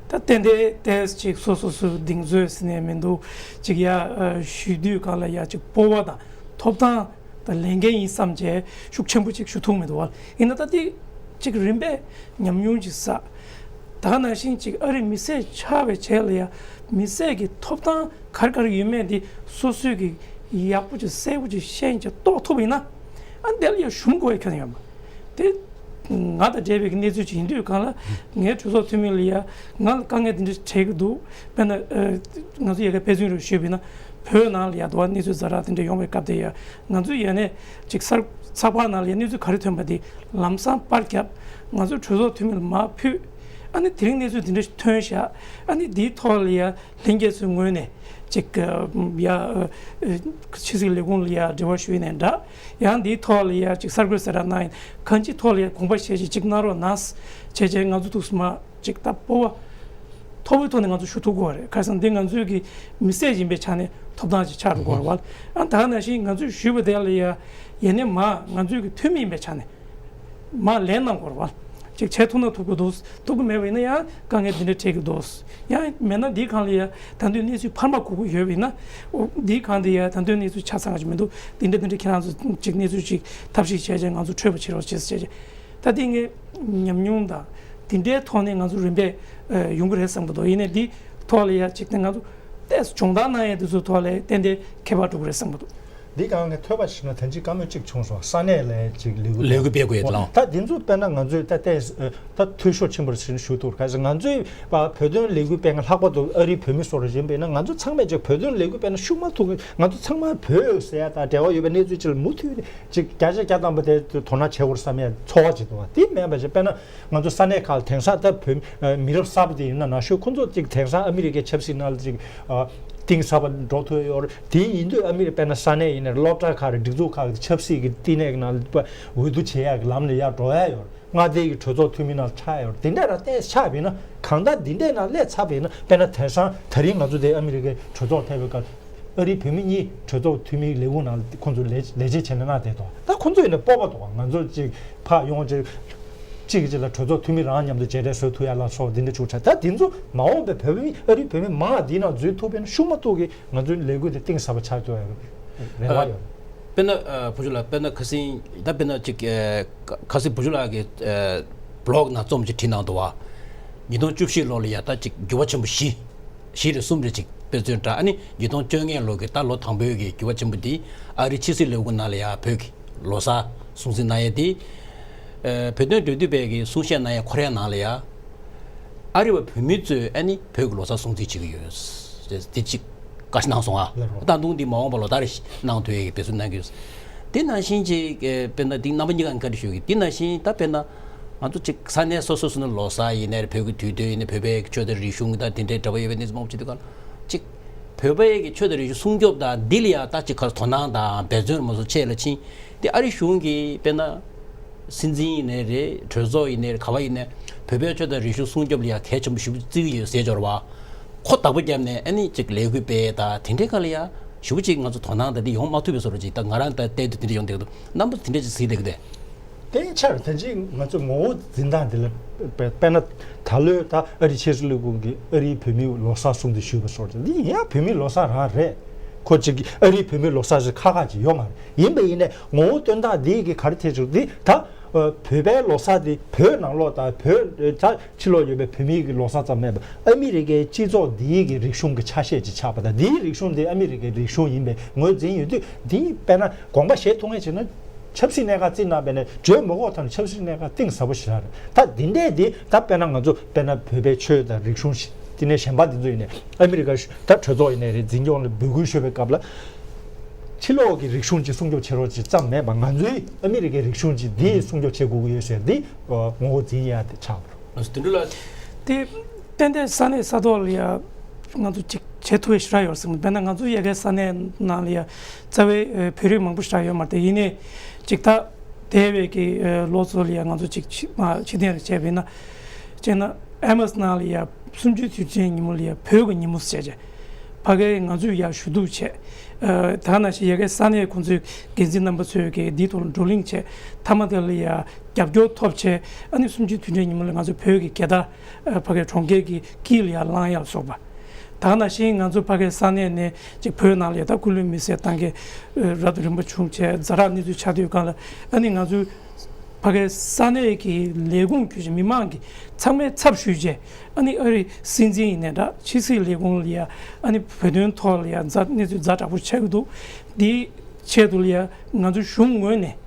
ད་ཏན་ཏན་ཏེས་ཅིག་སོ་སོ་སོའི་གདེང་ཚོད་ཟེར་ནས་མི་འདུག་ཅིག་ཡ་ཨ་ཞུ་དུས་གང་ལ་ཡ་ཅིག་སྤོབས་པ་དང་ཐོབ་ཐང་དང་ལས་འགན་ཡིན་བསམ་བྱས་ཤུགས་ཆེན་པོ་ཅིག་ཞུ་ཐུབ་མི་འདུག་བ། ཡིན་ན་ད་དེ་ཅིག་རིམ་པས་ཉམས་མྱོང་ཅིག་བསགས། ད་ག་ནང་བཞིན་ཅིག་ཨ་རི་མི་སེར་ཆགས་པའི་རྗེས་ལ་ཡ་མི་སེར་གྱི་ཐོབ་ཐང་ག་རེ་ག་རེ་ཡོད་མེད་འདི་སོ་སོས་ཀྱི་ཡག་པོ་ཅིག་གསལ་པོ་ཅིག་ཤེས་ཅིག་རྟོགས་ཐུབ་པ་ཡིན་ན། ཨ་འདི་ལ་ཡ་ཞུམ་དགོས་ཡ་ཁྱོན་ཡོད་མ་རེད། དེ་ང་དང་འབྲེལ་བའི་གནས་ཚུལ་ཅིག་ཡིན་དུས་གང་ལ་ངའི་གྲོས་ཚོགས་འཐུས་མི་ལ་ཡ་ང་ལ་དཀའ་ངལ་འདི་འདྲ་འཕྲད་ཀྱི་འདུག་དཔེར་ན་ཨ་ང་ཚོ་ཡ་གི་དཔེ་མཚོན་རུ་ཞུས་པ་ཡིན་ན་བོད་ནང་ལ་ཡ་དུ་བ་གནས་ཚུལ་ཛ་དྲག་དེ་འདྲ་ཡོང་བའི་སྐབས་དེ་ཡ་ང་ཚོ་ཡ་ནས་ཅིག་གསར་ཚགས་པར་ནང་ལ་ཡ་གནས་ཚུལ་ག་རེ་ཐོན་པ་དེ་ལམ་སང་པར་བརྒྱབ། ང་ཚོ་གྲོས་ཚོགས་འཐུས་མི་ལ་མར་ཕུལ། ཨ་ནི་དེ་རིང་གནས་ཚུལ་དེ་འདྲ་ཞིག་ཐོན་བཞག་ཨ་ནི་དེའི་ཐོག་ལ་ཡ། ལྷན་རྒྱས་ཚོའི་ངོས་ནས་ཅིག་ཡ་ཕྱི་སྲིད་ལས་ཁུངས་ལ་ཡ་འབྲེལ་བ་ཞུས་ནས་འདྲ། ཡང་འདིའི་ཐོག་ལ་ཡ་ཅིག་གསར་འགོད་གསལ་བསྒྲགས་གནང་ཡིན་གང་ཅིའི་ཐོག་ལ་ཡ་དགོངས་པ་བཞེས་ཅིག་ཅིག་གནང་རོགས་གནང་། བྱས་བྱས་ང་ཚོ་ཐུགས་སུ་མ་ཅིག་ད་སྤོབས་པ་མཐོ་པོའི་ཐོག་ནས་ང་ཚོ་ཞུ་ཐུབ་དགོས་པ་རེད། ཁ་སང་འདི་ང་ཚོའི་གི་མི་སེར་ཡིན་པའི་ཆ་ནས་ཐོབ་ཐང་ཅིག་ཆགས་འགྲོ་དགོས་པ་རེད་བ། ཨ་ད་ག་ནང་བཞིན་ང་ཚོས་ཞུས་པ་དེ་ལ་ཡ་ཡ་ནས་མ་ང་ཚོའི་གི་འཐུས་མི་ཡིན་པའི་ཆ་ནས། མར་ལན་གནང་དགོས་རེད་བ། ཅིག་བྱེད་ཐུབ་ན་ཐུབ་ཀྱི་འདུག་ཐུབ་ཀྱི་མེད་པ་ཡིན་ན་ཡང་དཀའ་ངལ་འདི་འདྲ་འཕྲད་ཀྱི་འདུག་ཡང་མེད་ན་འདིའི་སྒང་ལ་ཡང་ད་དུང་གནས་ཚུལ་འཕར་མ་གོ་གི་ཡོད་པ་ཡིན་ན། འོ་འདིའི་སྒང་དེ་ཡང་ད་དུང་གནས་ཚུལ་ཆ་ཚང་ཞིག་མི་འདུག་འདི་འདྲ་འདི་འདྲ་ཁྱེད་རང་ཚོ་ཅིག་གནས་ཚུལ་ཅིག་ཐབས་ཤེས་བྱས་བྱས་ང་ཚོ་འཕྲོད་པ་བྱེད་རོགས་བྱེད་ཟེར་བྱས་བྱས། ད་འདི་ངས་ཉམས་མྱོང་དང་འདི་འདྲའི་ཐོག་ནས་ང་ཚོ་རིམ་པས་ཡོང་གི་རེད་བསམ་གི་འདུག་ཡིན་ནའི་འདི་ཐོག་ལ་ཡང་ཅིག་ནས་ང་ཚོ་ཏོག་ཙམ་སྦྱོང་བརྡར་གནང་ཡས་དེ་ཚོའི་ཐོག་ལ་ཏན་ཏན་ཁྱད་པར་འགྲོ་གི་རེད་བསམ་གི་འདུག་འདི་གང་ངས་ཐོས་པ་ཞིག་ན་ད་ཅི་བཀའ་མོལ་གཅིག་བྱུང་སོང་། ས་གནས་ལ་ཅིག་ལས་འགུལ་ལས་འགུལ་སྤེལ་དགོས་ཡོད་ལ། ད་འདི་ཚོ་དཔེར་ན་ང་ཚོས་ད་ལྟའི་ད་འཐུས་ཤོར་ཆེན་པོ་ཞིག་ཞུ་ཐུབ། ག་ཚོད་ང་ཚོས་བོད་དོན་ལས་འགུལ་སྤེལ་མཁན་ལྷག་པར་དུ་ཨ་རིའི་བོད་མི་སོགས་རེ་བཞིན་པས་ན་ང་ཚོ་ཚང་མས་ཅིག་བོད་དོན་ལས་འགུལ་སྤེལ་ན་ཤུགས་མ་ཐུག་གི། ང་ཚོ་ཚང་མ་བོད་ཟེར་ཡ་དང་འབྲེལ་བ་ཡོད་པའི་གནས་ཚུལ་ཅིག་ལ་མུ་མཐུད་ནས་ཅིག་བརྒྱ་ཆ་བརྒྱ་ཐམ་པ་དེ་དོ་སྣང་བྱེད་དགོས་བསམ་ཡ་ཚོར་བ་ཅིག་འདུག་བ། དེ་མེད་པ་ཞིག་དཔེར་ན། ང་ཚོ་ས་གནས་ཁག་ལ་དེང་སང་ད་བོད་མི་རབས་གསར་པ་དེ་ཡིན་ན་ནང་ཆོས་ཁོང་ཚོ་ཅིག་དེང་སང་ཨ་མི་རི་ཀའི་ཆབ་སྲིད་ནང་ལ་ཅིག་གཏིང་ཟབ་པ་འགྲོ་ཐུབ་ཡོད་རེད། དེ་ཡིན་དུས་ཨ་མི་རི་དཔེར་ན་ས་གནས་ཡིན་ན་སློབ་གྲྭ་ཁག་རེད། སྒྲིག་འཛུགས་ཁག་གི་ཆབ་སྲིད་ཀྱི་བསྟི་གནས་ཀྱི་ནང་ལ་འོས་བསྡུ་བྱེད་ཡག་གི་ལམ་ལ་ཡར་འགྲོ་ཡ་ཡོད་རེད། མངའ་སྡེ་གི་གྲོས་ཚོགས་འཐུས་མི་ནང་ལ་ཆགས་ཡོད་རེད། དེ་འདྲ་ར་ཏོག་ཙམ་ཆགས་པ་ཡིན་ན་གང་ལྟར་འདི་འདྲའི་ནང་སླེབས་ཚར་བ་ཡིན་ན་དཔེར་ན་དེང་སང་ད་རིང་ང་ཚོ་དེ་ཨ་མི་རི་ཀའི་གྲོས་ཚོགས་ཕེབས་པའི་སྐབས། ཨ་རིའི་བོད་མི་གཉིས་གྲོས་ཚོགས་འཐུས་མིའི་ལས་ཁུངས་ནང་ཁོང་ཚོ་ལས་ལས་བྱེད་བྱས་ནས་མངགས་བསྡད་འདུག་ད་ཁོང་ཚོ་ཡིན་ན་སྤོབས་པ་འདུག་ང་ཚོ་གཅིག་ཕར་ཡོང་གཅིག་གཅིག་གིས་གཅིག་ལ་གྲོས་ཚོགས་འཐུས་མི་རང་མཉམ་དུ་མཇལ་འཕྲད་བཟོ་ཐུབ་ཡ་ལ་སོགས་འདི་འདྲ་བྱུང་ཚར། ད་འདི་ཚོ་མ་འོངས་པའི་བོད་མི་ཨ་རིའི་བོད་མི་མང་བ་འདིའི་ནང་འཛུལ་ཐུབ་པ་ཡིན་ན་ཤུགས་མ་གཏོགས་ཀྱི་ང་ཚོའི་ལས་འགུལ་འདི་གཏིང་ཟབ་པ་ཆགས་ཐུབ་ཡ་རེ་བ་ཡོད། དཔེར་ན་ཨ་བུ་ཆུ་ལགས། དཔེར་ན་ཁ་སང་ད་དཔེར་ན་ཅིག་ཨ་ཁ་སང་བུ་ཆུ་ལགས་ཀྱིས་ཨ་བི་ལོག་ནང་རྩོམ་ཅིག་བྲིས་གནང་འདུག་བ། ཉིས་སྟོང་བཅུ་བཞི་ལོ་ལ་ཡ་ད་ཅིག་འགྱུར་བ་ཆེན་པོ་བཞི། བཞི་རེ་གསུམ་རེ་ཅིག་དཔེ་མཚོན་འདྲ། ཨ་ནི་ཉིས་སྟོང་བཅོ་ལྔ་ལོ་གི་ད་ལོ་དང་པོའི་གི་འགྱུར་བ་ཆེན་པོ་འདི་ཨ་རིའི་ཕྱི་སྲིད་ལས་ཁུངས་ནང་ལ་ཡ་བོད་ཀྱི་ལོ་གསར་སྲུང་བརྩི་གནང་ཡས་འདི། ཨ་བོད་དོན་འབྲེལ་མཐུད་པའི་གི་གསུང་བཤད་གནང་ཡས་ཁོ་རའི་ནང་ལ་ཡ། ཨ་རི་བ་བོད་མི་ཚོས་ཨ་ནི་བོད་ཀྱི་ལོ་གསར་སྲུང་བརྩི་བྱེད་ཀྱི་ཡོད། དེ་གཅིག་བཀའ་གནང་སོང་ཨ། ལགས་རོ། ད་དུང་འདི་མ་འོངས་པ་ལོ་ལྟར་གནང་ཐུབ་ཡས་ཀྱི་འབད་བརྩོན་གནང་གི་ཡོད། དེ་ནང་བཞིན་ཅིག་ཨེ་དཔེར་ན་འདི་རྣམ་པ་གཉིས་ཀ་བཀའ་འདྲི་ཞུ་གི། འདི་ནང་བཞིན་ད་དཔེར་ན་ང་ཚོ་ཅིག་ས་གནས་སོ་སོ་སོ་ནས་ལོ་གསར་ཡིན་ནའི་རེད། བོད་ཀྱི་དུས་སྟོན་ཡིན་ནའི་བོད་པའི་ཆོས་དང་རིག་གཞུང་དང་དེ་འདྲའི་འབྲེལ་བ་ཡོད་པའི་གནས་ཚུལ་མང་པོ་ཅིག་འདུག་ག་ལ། ཅིག་བོད་པའི་གི་ཆོས་དང་རིག་གཞུང་སྲུང་སྐྱོབ་དང་འདི་ལ་ཡང་ད་ཅིག་ག་དོ་སྣང་དང་འབད་བརྩོན་མང་པོ་བྱས་ལ་ཕྱིན། དེ་ཨ་རི་གཞུང་གིས་དཔེར་ན་སྲིད་འཛིན་ཡིན་ནའི་རེད། གྲོས་ཚོགས་ཡིན་ནའི་རེད། ག་བ་ཡིན་ནའི་བོད་པའི་ཆོས་དང་རིག་གཞུང་སྲུང་སྐྱོབ་ལ་ཡང་གལ་ཆེན་པོ་ཞེ་པོ་བརྩི་གི་ཡོད་ཟེར་འབྱོར་བ། ཁོ་བདག་པོ་བརྒྱབ་ནས་ཨ་ནི་ཅིག་ལས་འགུལ་སྤེལ་ཡས་དང་དེ་འདྲའི་སྒང་ལ་ཡང་ཞེ་པོ་ཅིག་ང་ཚོ་དོ་སྣང་དང་འདི་ཡོང་མ་ཐུབ་པའི་བཟོ་འདྲ་ཅིག་ད་ང་རང་ད་བལྟས་དུས་དེ་འདྲ་ཡོང་བསྡད་ཀྱི་འདུག་རྣམ་པ་དེ་འདྲ་ཅིག་གཟིགས་བསྡད་ཀྱི་འདུག་དེ་ཆར་ད་ཅི་ང་ཚོ་ངོ་བོ་འཛིན་སྟངས་འདི་ལ་དཔེ་དཔེར་ན་ད་ལོའི་ད་ཨ་རི་ཕྱི་སྲིད་ལས་ཁུངས་ཀྱིས་ཨ་རིའི་བོད་མིའི་ལོ་གསར་སྲུང་བརྩི་ཞུས་པ་སོགས་ཀྱི་འདི་ཡིན་ཡང་བོད་མིའི་ལོ་གསར་རང་རེད། ཁོ་གཅིག་གིས་ཨ་རིའི་བོད་མིའི་ལོ་གསར་ཞིག་ཁག་ཁག་ཅིག་ཡོད་མ་རེད། ཡིན་པ་ཡིན་ནའི་ངོ་བོ་སྟོན་སྟངས་འདི་གི་ག་རེ་ཐེབས་བྱུང་འདི་ད་བོད་པའི་ལོ་གསར་འདི་བོད་ནང་ལོགས་དང་བོད་ད་ཕྱི་ལོགས་ཡོད་པའི་བོད་མིའི་གི་ལོ་གསར་ཙམ་མེད་པར་ཨ་མི་རི་ཀའི་སྤྱི་ཚོགས་འདིའི་གི་རིག་གཞུང་གི་ཆ་ཤས་ཅིག་ཆགས་པ་དང་འདིའི་རིག་གཞུང་འདི་ཨ་མི་རི་ཀའི་རིག་གཞུང་ཡིན་པའི་ངོས་འཛིན་ཡོད་དུས་འདི་དཔེར་ན་དགོངས་པ་བཞེས་ཐུབ་མཁན་བྱས་ན། ཆབ་སྲིད་གནད་འགག་བརྩིས་གནང་བས་ནས་བརྗོད་མི་དགོས་ཐབས་ནས་ཆབ་སྲིད་གནད་འགག་གཏིང་ཟབ་པོ་ཞིག་རེད། ད་འདི་འདྲས་འདི་ད་དཔེར་ན་ང་ཚོ་དཔེར་ན་བོད་པའི་ཆོས་དང་རིག་གཞུང་ཞིག་དེ་ནས་གཞན་པ་འདི་ཚོ་ཡིན་ནས་ཨ་མི་རི་ཀ་ད་གྲོས་ཚོགས་ཡིན་ནས་རེད། འཛིན་སྐྱོང་ལ་འབོད་སྐུལ་ཞུ་བའི་སྐབས་ལ་ཕྱི་ལོགས་ཀྱི་རིག་གཞུང་ཅིག་སྲུང་སྐྱོབ་བྱེད་རོགས་ཅིག་ཙམ་མེད་པར་ང་ཚོའི་ཨ་མི་རི་ཀའི་རིག་གཞུང་ཅིག་འདི་སྲུང་སྐྱོབ་བྱེད་དགོས་ཀྱི་ཡོད་ཟེར་འདི་ངོ་བོ་འཛིན་ཡ་དེ་ཆགས་པ་རེད། དོན་གྲུབ་ལགས། དེ་ཏན་ཏན་ས་གནས་ས་ཐོག་ལ་ཡ་ང་ཚོ་ཅིག་བྱེད་ཐུབ་པའི་ཞེ་དྲག་ཡོད་ཟེར་ན། དཔེར་ན་ང་ཚོ་ཡ་གའི་ས་གནས་ནང་ལ་ཡ་རྩ་བའི་ཨ་བོད་རིགས་མང་པོ་ཞེ་དྲག་ཡོད་མ་རེད་དེ། ཡིན་ནའི་ཅིག་ད་འདས་པའི་གི་ཨ་ལོ་ཚོ་ལ་ཡ་ང་ཚོ་ཅིག་ཕྱི་མ་ཕྱི་རྟེན་རེ་བྱས་པ་ཡིན་ན། བྱས་ན་ཨེ་མ་སི་ནང་ལ་ཡ་གསུམ་བཅུའི་དུས་དྲན་ཉིན་མོ་ལ་ཡ་བོད་ཀྱི་ཉིན་མོ་ཟེར་བྱས། ཕ་གིའི་ང་ཚོས་ཡ་ཞུ་གཏུག་བྱས། ཨ་ད་ག་ནང་བཞིན་ཡ་གའི་ས་གནས་ཁོང་ཚོའི་འགན་འཛིན་རྣམ་པ་ཚོས་ཀྱི་འདིའི་ཐོག་ལ་བགྲོ་གླེང་བྱས། མཐའ་མ་དེ་ལ་ཡ་རྒྱབ་སྐྱོར་ཐོབ་བྱས། ཨ་ནི་གསུམ་བཅུའི་དུས་དྲན་ཉིན་མོ་ལ་ང་ཚོ་བོད་ཀྱི་རྒྱལ་དར་ཨ་ཕ་གིའི་གྲོང་ཁྱེར་གྱི་དཀྱིལ་ལ་ཡ་བསླང་ཡ་ལ་སོགས་པ། ད་ག་ནང་བཞིན་ང་ཚོ་ཕ་གིའི་ས་གནས་ནས་ཅིག་བོད་ནང་ལ་ཡ་ད་སྐུ་ལུས་མེ་སྲེག་བཏང་མཁན་ཨ་རབ་དང་རིམ་པ་བྱུང་བྱས་ཛ་དྲག་གནས་ཚུལ་ཆགས་དུས་སྒང་ལ་ཨ་ནི་ང་ཚོའི་ཕ་གིའི་ས་གནས་ཀྱི་ལས་ཁུངས་བརྒྱུད་བྱས་མི་མང་གི་ཚང་མའི་ཚབ་ཞུས་བྱས། ཨ་ནི་ཨ་རིའི་སྲིད་འཛིན་ཡིན་ནའི་འདྲ། ཕྱི་སྲིད་ལས་ཁུངས་ལ་ཡ་ཨ་ནི་བོད་དོན་ཐོག་ལ་ཡ་ཛ་གནས་ཚུལ་ཛ་དྲག་པོ་ཆགས་ཀྱི་འདུག་འདིའི་ཆེད་དུ་ལ་ཡ་ང་ཚོ་གཞུང་ངོས་ནས་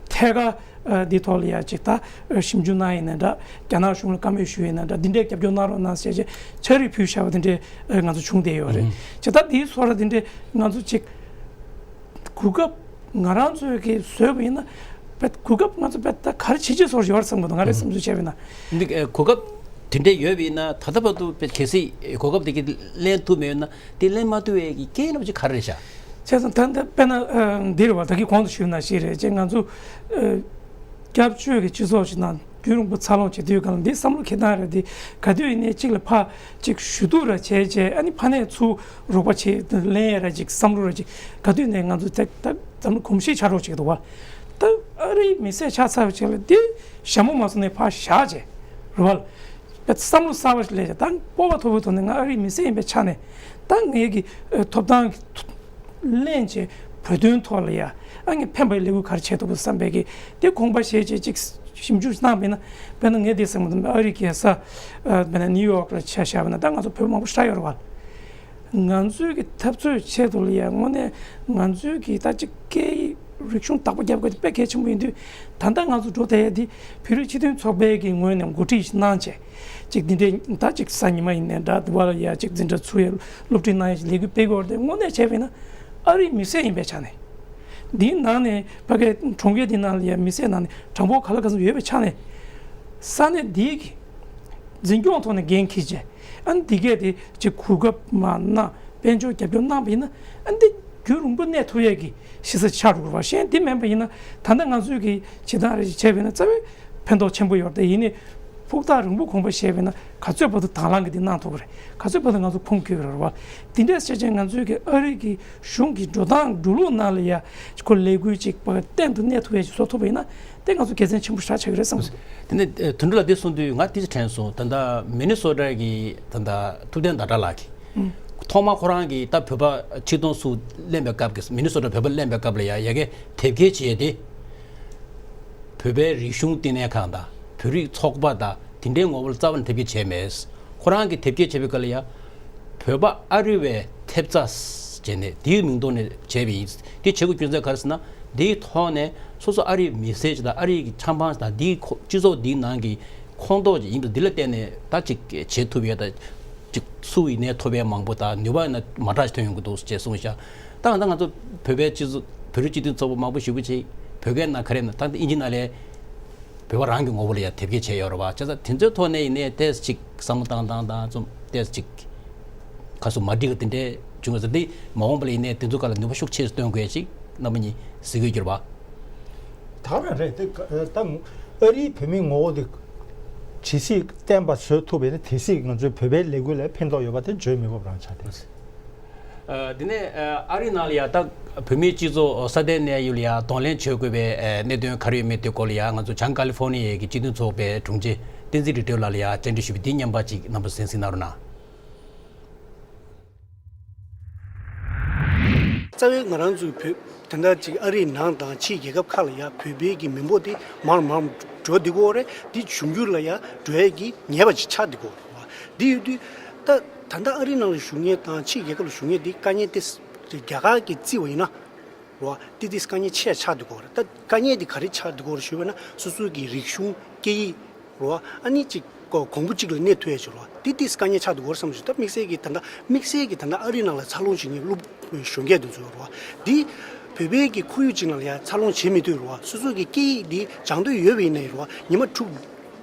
ཐད་ཀར་ཨ་འདི་ཐོག་ལ་ཡ་ཅིག་ད་ཞིབ་འཇུག་གནང་ཡིན་ནའི་འདྲ། རྒྱ་ནག་གཞུང་ལ་བཀའ་མོལ་ཞུས་ཡིན་ནའི་འདྲ། འདི་འདྲའི་རྒྱབ་སྐྱོར་གནང་རོགས་གནང་ཟེར་བྱས་ཕྱག་བྲིས་ཕུལ་བཞག་པ་འདི་འདྲའི་ཨ་ང་ཚོ་བྱུང་བསྡད་ཡོད་རེད། ཨུ་ཅིག་ད་འདིའི་བཟོ་འདྲ་འདི་འདྲའི་ང་ཚོ་ཅིག་གོ་སྐབས་ང་རང་ཚོས་ཀྱིས་བཟོས་པ་ཡིན་ན། བེད་གོ་སྐབས་ང་ཚོ་བེད་ད་ག་རེ་བྱེད་ཅེས་སོགས་ཡོད་རེད་བསམ་གི་འདུག་ང་རའི་བསམ་ཚུལ་བྱས་པ་ཡིན་ན། འདི་ཨ་གོ་སྐབས་དེ་འདྲ་ཡོད་པ་ཡིན་ན་ད་ལྟ་བར་དུ་བེད་གལ་སྲིད་གོ་སྐབས་དེ་གི་ལེན་ཐུབ་མེད་ན་དེ་ལེན་མ་ཐུབ་པའི་གི་རྐྱེན་རྣམ་པ་ཅིག་ག་རེ་རེད་ཤག་བྱས་ཙང་ད་ལྟ་དཔེར་ན་ཨ་འདི་རེད་བ། ད་གིན་གོང་དུ་ཞུས་ན་ཞིག་རེད་ཅེས་ང་ཚོ་ཨ་སྐྱབས་བཅོལ་གྱི་སྤྱི་ཚོགས་ཤིག་ནང་རྒྱུན་རིང་པོ་འཚར་ལོངས་བྱེད་དུས་གང་ལ་འདི་བསམ་བློ་འཁྱེར་སྟངས་རེད། འདི་ག་དུས་ཡིན་ནའི་གཅིག་ལ་ཕར་གཅིག་ཞུ་གཏུག་ར་བྱས་བྱས། ཨ་ནི་ཕ་ནས་ཚུར་རོགས་པ་བྱེད་ལེན་ཡ་ར་ཅིག་བསམ་བློ་ར་ཅིག་ག་དུས་ནས་ང་ཚོ་ད་ད་འཛམ་གླིང་གོམས་གཤིས་ཆགས་རོགས་བྱེད་ཀྱི་འདུག་བ། ད་ཨ་རིའི་མི་སེར་ཆགས་ཚར་བའི་ཆེད་ལ་དེ་ཞྭ་མོ་མ་སོང་ནས་ཕར་བཞག་བྱས་རེད་བ། བསམ་བློ་གསར་བ་ཞིག་སླེབས་བྱས། ད་སྤོབས་པ་མཐོ་པོའི་ཐོག་ནས་ང་ཨ་རིའི་མི་སེར་ཡིན་པའི་ཆ་ནས་ད་ངའི་གི་ཨ་ཐོབ་ཐང་གི་ལེན་བྱས་བོད་དོན་ཐོག་ལ་ཡ་ཨ་ངས་ཕན་པའི་ལས་འགུལ་ག་རེ་བྱེད་ཐུབ་དགོས་བསམ་པའི་གི་དེ་དགོངས་པ་བཞེས་བྱས་ཅིག་ཞིབ་འཇུག་གནང་བ་ཡིན་ན། དཔེར་ན་ངས་དེ་བསམ་གི་འདུག་ཨ་རི་རྒྱལ་ས་ཨ་དཔེར་ན་ནིའུ་ཡོག་ལ་ཆ་བཞག་པ་ཡིན་ན་ད་ང་ཚོ་བོད་མང་པོ་ཞེ་དྲག་ཡོད་རེད་བ། ང་ཚོའི་གི་འཐབ་རྩོད་ཆེད་དུ་ལ་ཡ་དངོས་གནས་ང་ཚོའི་གི་ད་ཅིག་སྐད་ཡིག་རིག་གཞུང་དག་པ་རྒྱབ་དགོས་དེ་དཔེ་གལ་ཆེན་པོ་ཡིན་དུས། ད་ལྟ་ང་ཚོ་འགྲོ་བསྡད་ཡ་འདི་བོད་རིགས་སྤྱི་མཐུན་ཚོགས་པའི་གི་ངོས་ནས་འགོ་ཁྲིད་ཞིག་གནང་བྱས་ཅིག་འདི་འདྲའི་ད་ཅིག་གཟའ་ཉི་མ་ཡིན་ནའི་འདྲ་འདི་བ་ལ་ཡ་ཅིག་འཛིན་གྲྭ་ཚུགས་ཡ་སློབ་ཁྲིད་གནང་ཡ་ཞིག་ལས་འགུལ་སྤེལ་གི་ཡོད་རེད་དེ། དངོས་གནས་བྱས་པ་ཡིན་ན་ཨ་རིའི་མི་སེར་ཡིན་པའི་ཆ་ནས་འདིའི་ནང་ནས་ཕ་གའི་གྲོང་ཁྱེར་འདི་ནང་ལ་ཡ་མི་སེར་ནང་ནས་གྲངས་འབོར་ག་ལ་ག་ཚོད་ཡོད་པའི་ཆ་ནས་ས་གནས་འདིའི་གི་འཛིན་སྐྱོང་ཐོག་ནས་འགན་འཁྱེར་བྱས། ཨ་ནི་འདི་གས་དེ་ཅིག་གོ་སྐབས་མ་གནང་། དཔལ་འབྱོར་རྒྱབ་སྐྱོར་གནང་བ་ཡིན་ན་ཨ་ནི་འདི་རྒྱུན་རིང་པོ་གནས་ཐུབ་ཡས་ཀྱི་གཞི་རྩ་ཆགས་འགྲོ་གི་རེད་བ། གཞན་འདི་མིན་པ་ཡིན་ན་ད་ལྟ་ང་ཚོས་ཀྱི་བྱེད་སྟངས་རེ་ཞིག་བྱས་པ་ཡིན་ན་རྩ་བའི་ཕན་ཐོགས་ཆེན་པོ་ཡོད་རེད་དེ། ཡིན་ནའི་ཕུགས་ཐག་རིང་པོ་དགོངས་པ་བཞེས་པ་ཡིན་ན་ག་ཚོད་བར་དུ་དང་བླངས་ཀྱིས་འདི་གནང་ཐུབ་ཀྱི་རེད། ག་ཚོད་བར་དུ་ང་ཚོ་ཁུངས་འཁྱོལ་གྱི་རེད་བ། འདི་འདྲས་བྱས་བྱས་ང་ཚོས་ཀྱི་ཨ་རི་གི་གཞུང་གི་འགྲོ་སྟངས་འགྲོ་ལུགས་ནང་ལ་ཡ་ཁོ་ལས་འགུལ་ཅིག་གཏན་དུ་གནས་ཐུབ་ཡས་ཅིག་བཟོ་ཐུབ་པ་ཡིན་ན། དེ་ང་ཚོ་དགེ་མཚན་ཆེན་པོ་ཞེ་དྲག་ཆགས་ཀྱི་རེད་བསམ་སོང་། དེ་ནས་ཨ་དོན་གྲུབ་ལགས་འདི་གསུངས་དུས་ང་ཏོག་ཙམ་དྲན་སོང་། ད་ལྟ་མི་ནི་སོ་ཊ་གི་ད་ལྟ་ཐུབ་བསྟན་ཟླ་གྲགས་ལགས་ཀྱིས་ཨུ། ཐོག་མར་ཁོ་རང་གིས་ད་བོད་པ་ཆིག་སྟོང་ཙམ་གླེང་བའི་སྐབས་ཀྱི་མི་ནི་སོ་ཊ་བོད་པ་གླེང་བའི་སྐབས་ལ་ཡ་ཡ་གི་དེབ་སྐྱེལ་བྱས་ཏེ། བོད་པའི་རིག་གཞུང་བསྟི་གནས་ཁང་དང་བོད་རིགས་ཚོགས་པ་དང་དེ་འདྲའི་ངོ་བོ་ལ་རྩ་བ་ནས་དེབ་སྐྱེལ་བྱས་མེད། ཁོ་རང་གིས་དེབ་སྐྱེལ་བྱས་པའི་སྐབས་ལ་ཡ། བོད་པ་ཨ་རི་བའི་ཐེབས་རྩ་བྱས་ནས་དེའི་མིང་ཐོག་ནས་བྱས་པ་ཡིན། དེ་བྱེད་དགོས་རྒྱུ་མཚན་ག་རེ་ཟེར་ན། དེའི་ཐོག་ནས་སོ་སོ་ཨ་རིའི་མི་སེར་ཅིག་དང་ཨ་རི་གི་ཆབ་འབངས་དང་དེའི་ཁོ་སྤྱི་ཚོགས་དེའི་ནང་གི་ཁོངས་གཏོགས་ཅིག་ཡིན་པ་འདི་ལ་བརྟེན་ནས་ད་ཅིག་བྱེད་ཐུབ་ཡས་དང་། ཅིག་སུ་ཡིན་ནའི་ཐོབ་ཡས་མང་པོ་དང་ནུས་པ་ཡིན་ན་མ་འདྲ་ཞིག་ཐོན་ཡོང་གི་འདུག་ཅེས་གསུངས་ཤག་ད་ད་ང་ཚོ་བོད་པའི་སྤྱི་ཚོགས་བོད་རིགས་སྤྱི་མཐུན་ཚོགས་པ་མང་པོ་ཞེ་པོ་ཅིག་བོད་སྐད་ནང་ག་རེ་ན་ད་ཨིན་ཇི་ནང་ལས། བོད་པ་རང་གི་ངོ་བོ་ལ་ཡང་དེབ་སྐྱེལ་བྱས་ཡོད་རེད་བ། བྱས་ཙང་དེ་ཚོའི་ཐོག་ནས་ཡིན་ནའི་ཏོག་ཙམ་ཅིག་བསམ་བློ་བཏང་བཏང་བཏང་ཙམ་ཏོག་ཙམ་ཅིག་ཁ་སུ་མ་འགྲིག་གི་དེ་འདྲའི་བྱུང་བ་ཟེར་ཏེ། མ་འོངས་པ་ལ་ཡིན་ནའི་དེ་ཚོ་སྒང་ལ་ནུས་པ་ཤུགས་ཆེ་ཙམ་བཏོན་དགོས་ཅིག་རྣམ་པ་གཉིས་གཟིགས་དགོས་ཀྱི་རེད་བ། ད་རང་རེད་དེ། ད་ཨ་རིའི་བོད་མིའི་ངོ་བོ་དེ་ཇི་སྲིད་བརྟན་པ་བཟོ་ཐུབ་པ་ཡིན་ན་དེ་སྲིད་ང་ཚོའི་བོད་པའི་ལས་འགུལ་ལ་ཕན་ཐོགས་ཡོད་པ་དེ་བརྗོད་མི་དགོས་པ་རང་ཆགས་ཏེ། ཨ། དེ་ནས་ཨ་ཨ་རི་ནང་ལ་ཡ་ད་བོད་མིའི་སྤྱི་ཚོགས་སྲ་བརྟན་གནས་ཡུལ་ལ་ཡ་གདོང་ལེན་བྱེད་དགོས་པའི་ཨ་གནད་དོན་ག་རེ་ཡོད་མེད་དེ་སྐོར་ལ་ཡ་ང་ཚོ་བྱང་ཀ་ལི་ཧྥོ་ནི་ཡའི་གི་སྤྱི་མཐུན་ཚོགས་པའི་དྲུང་ཆེ་བསྟན་འཛིན་རིག་གྲོལ་ལགས་ལ་ཡ་བཅར་འདྲི་ཞུས་པ་འདི་མཉམ་པ་ཅིག་རྣམ་པ་གསན་གཟིགས་གནང་རོགས་གནང་། རྩ་བའི་ང་རང་ཚོའི་བོད་དེ་འདྲ་ཅིག་ཨ་རིའི་ནང་དང་ཕྱིའི་རྒྱལ་ཁབ་ཁག་ལ་ཡ་བོད་པའི་གི་མི་འབོར་དེ་མར་མར་འགྲོ་བསྡད་ཀྱི་ཡོད་རེད། དེ་འབྱུང་འགྱུར་ལ་ཡ་འགྲོ་ཡ་གི་ཉེས་པ་ཅིག་ཆགས་བསྡད་ཀྱི་ཡོད་རེད་བ། དེ་ཡོད་དུས་ད་ད་ལྟ་ཨ་རིའི་ནང་ལ་བཞུགས་མཁན་དང་ཕྱིའི་རྒྱལ་ཁབ་ལ་བཞུགས་མཁན་དེ་དཀའ་ངལ་དེ་རྒྱ་གར་གྱིས་བརྩིས་པ་ཡིན་ན་རེད་བ། དེ་དེ་དཀའ་ངལ་ཆེ་ཆགས་བསྡད་ཀྱི་ཡོད་རེད། ད་དཀའ་ངལ་དེ་ག་རེ་ཆགས་བསྡད་ཀྱི་ཡོད་རེད་ཞུས་པ་ན་སོ་སོའི་གི་རིག་གཞུང་སྐད་ཡིག་རེད་བ། ཨ་ནི་ཅིག་གོ་གོང་བུ་གཅིག་ལ་གནས་ཐུབ་ཡ་ཅིག་རེད་བ། དེ་དེ་དཀའ་ངལ་ཆགས་འདུག་གོ་བསམ་བྱུང་། ད་དམིགས་བསལ་གྱི་ད་ལྟ་དམིགས་བསལ་གྱི་ད་ལྟ་ཨ་རི་ནང་ལ་འཚར་ལོངས་བྱེད་མཁན་སློབ་གཞོན་སྐྱེས་དེ་ཚོ་རེད་བ། དེ་བོད་པའི་གི་ཁོར་ཡུག་ཅིག་ནང་ལ་ཡ་འཚར་ལོངས་བྱེད་མི་ཐུབ་རེད་བ། སོ་སོ་གི་སྐད་ཡིག་དེ་སྦྱང་འདོད་ཡོད་པ་ཡིན་ན་རེད་བ། ཉི་མ་དྲུག་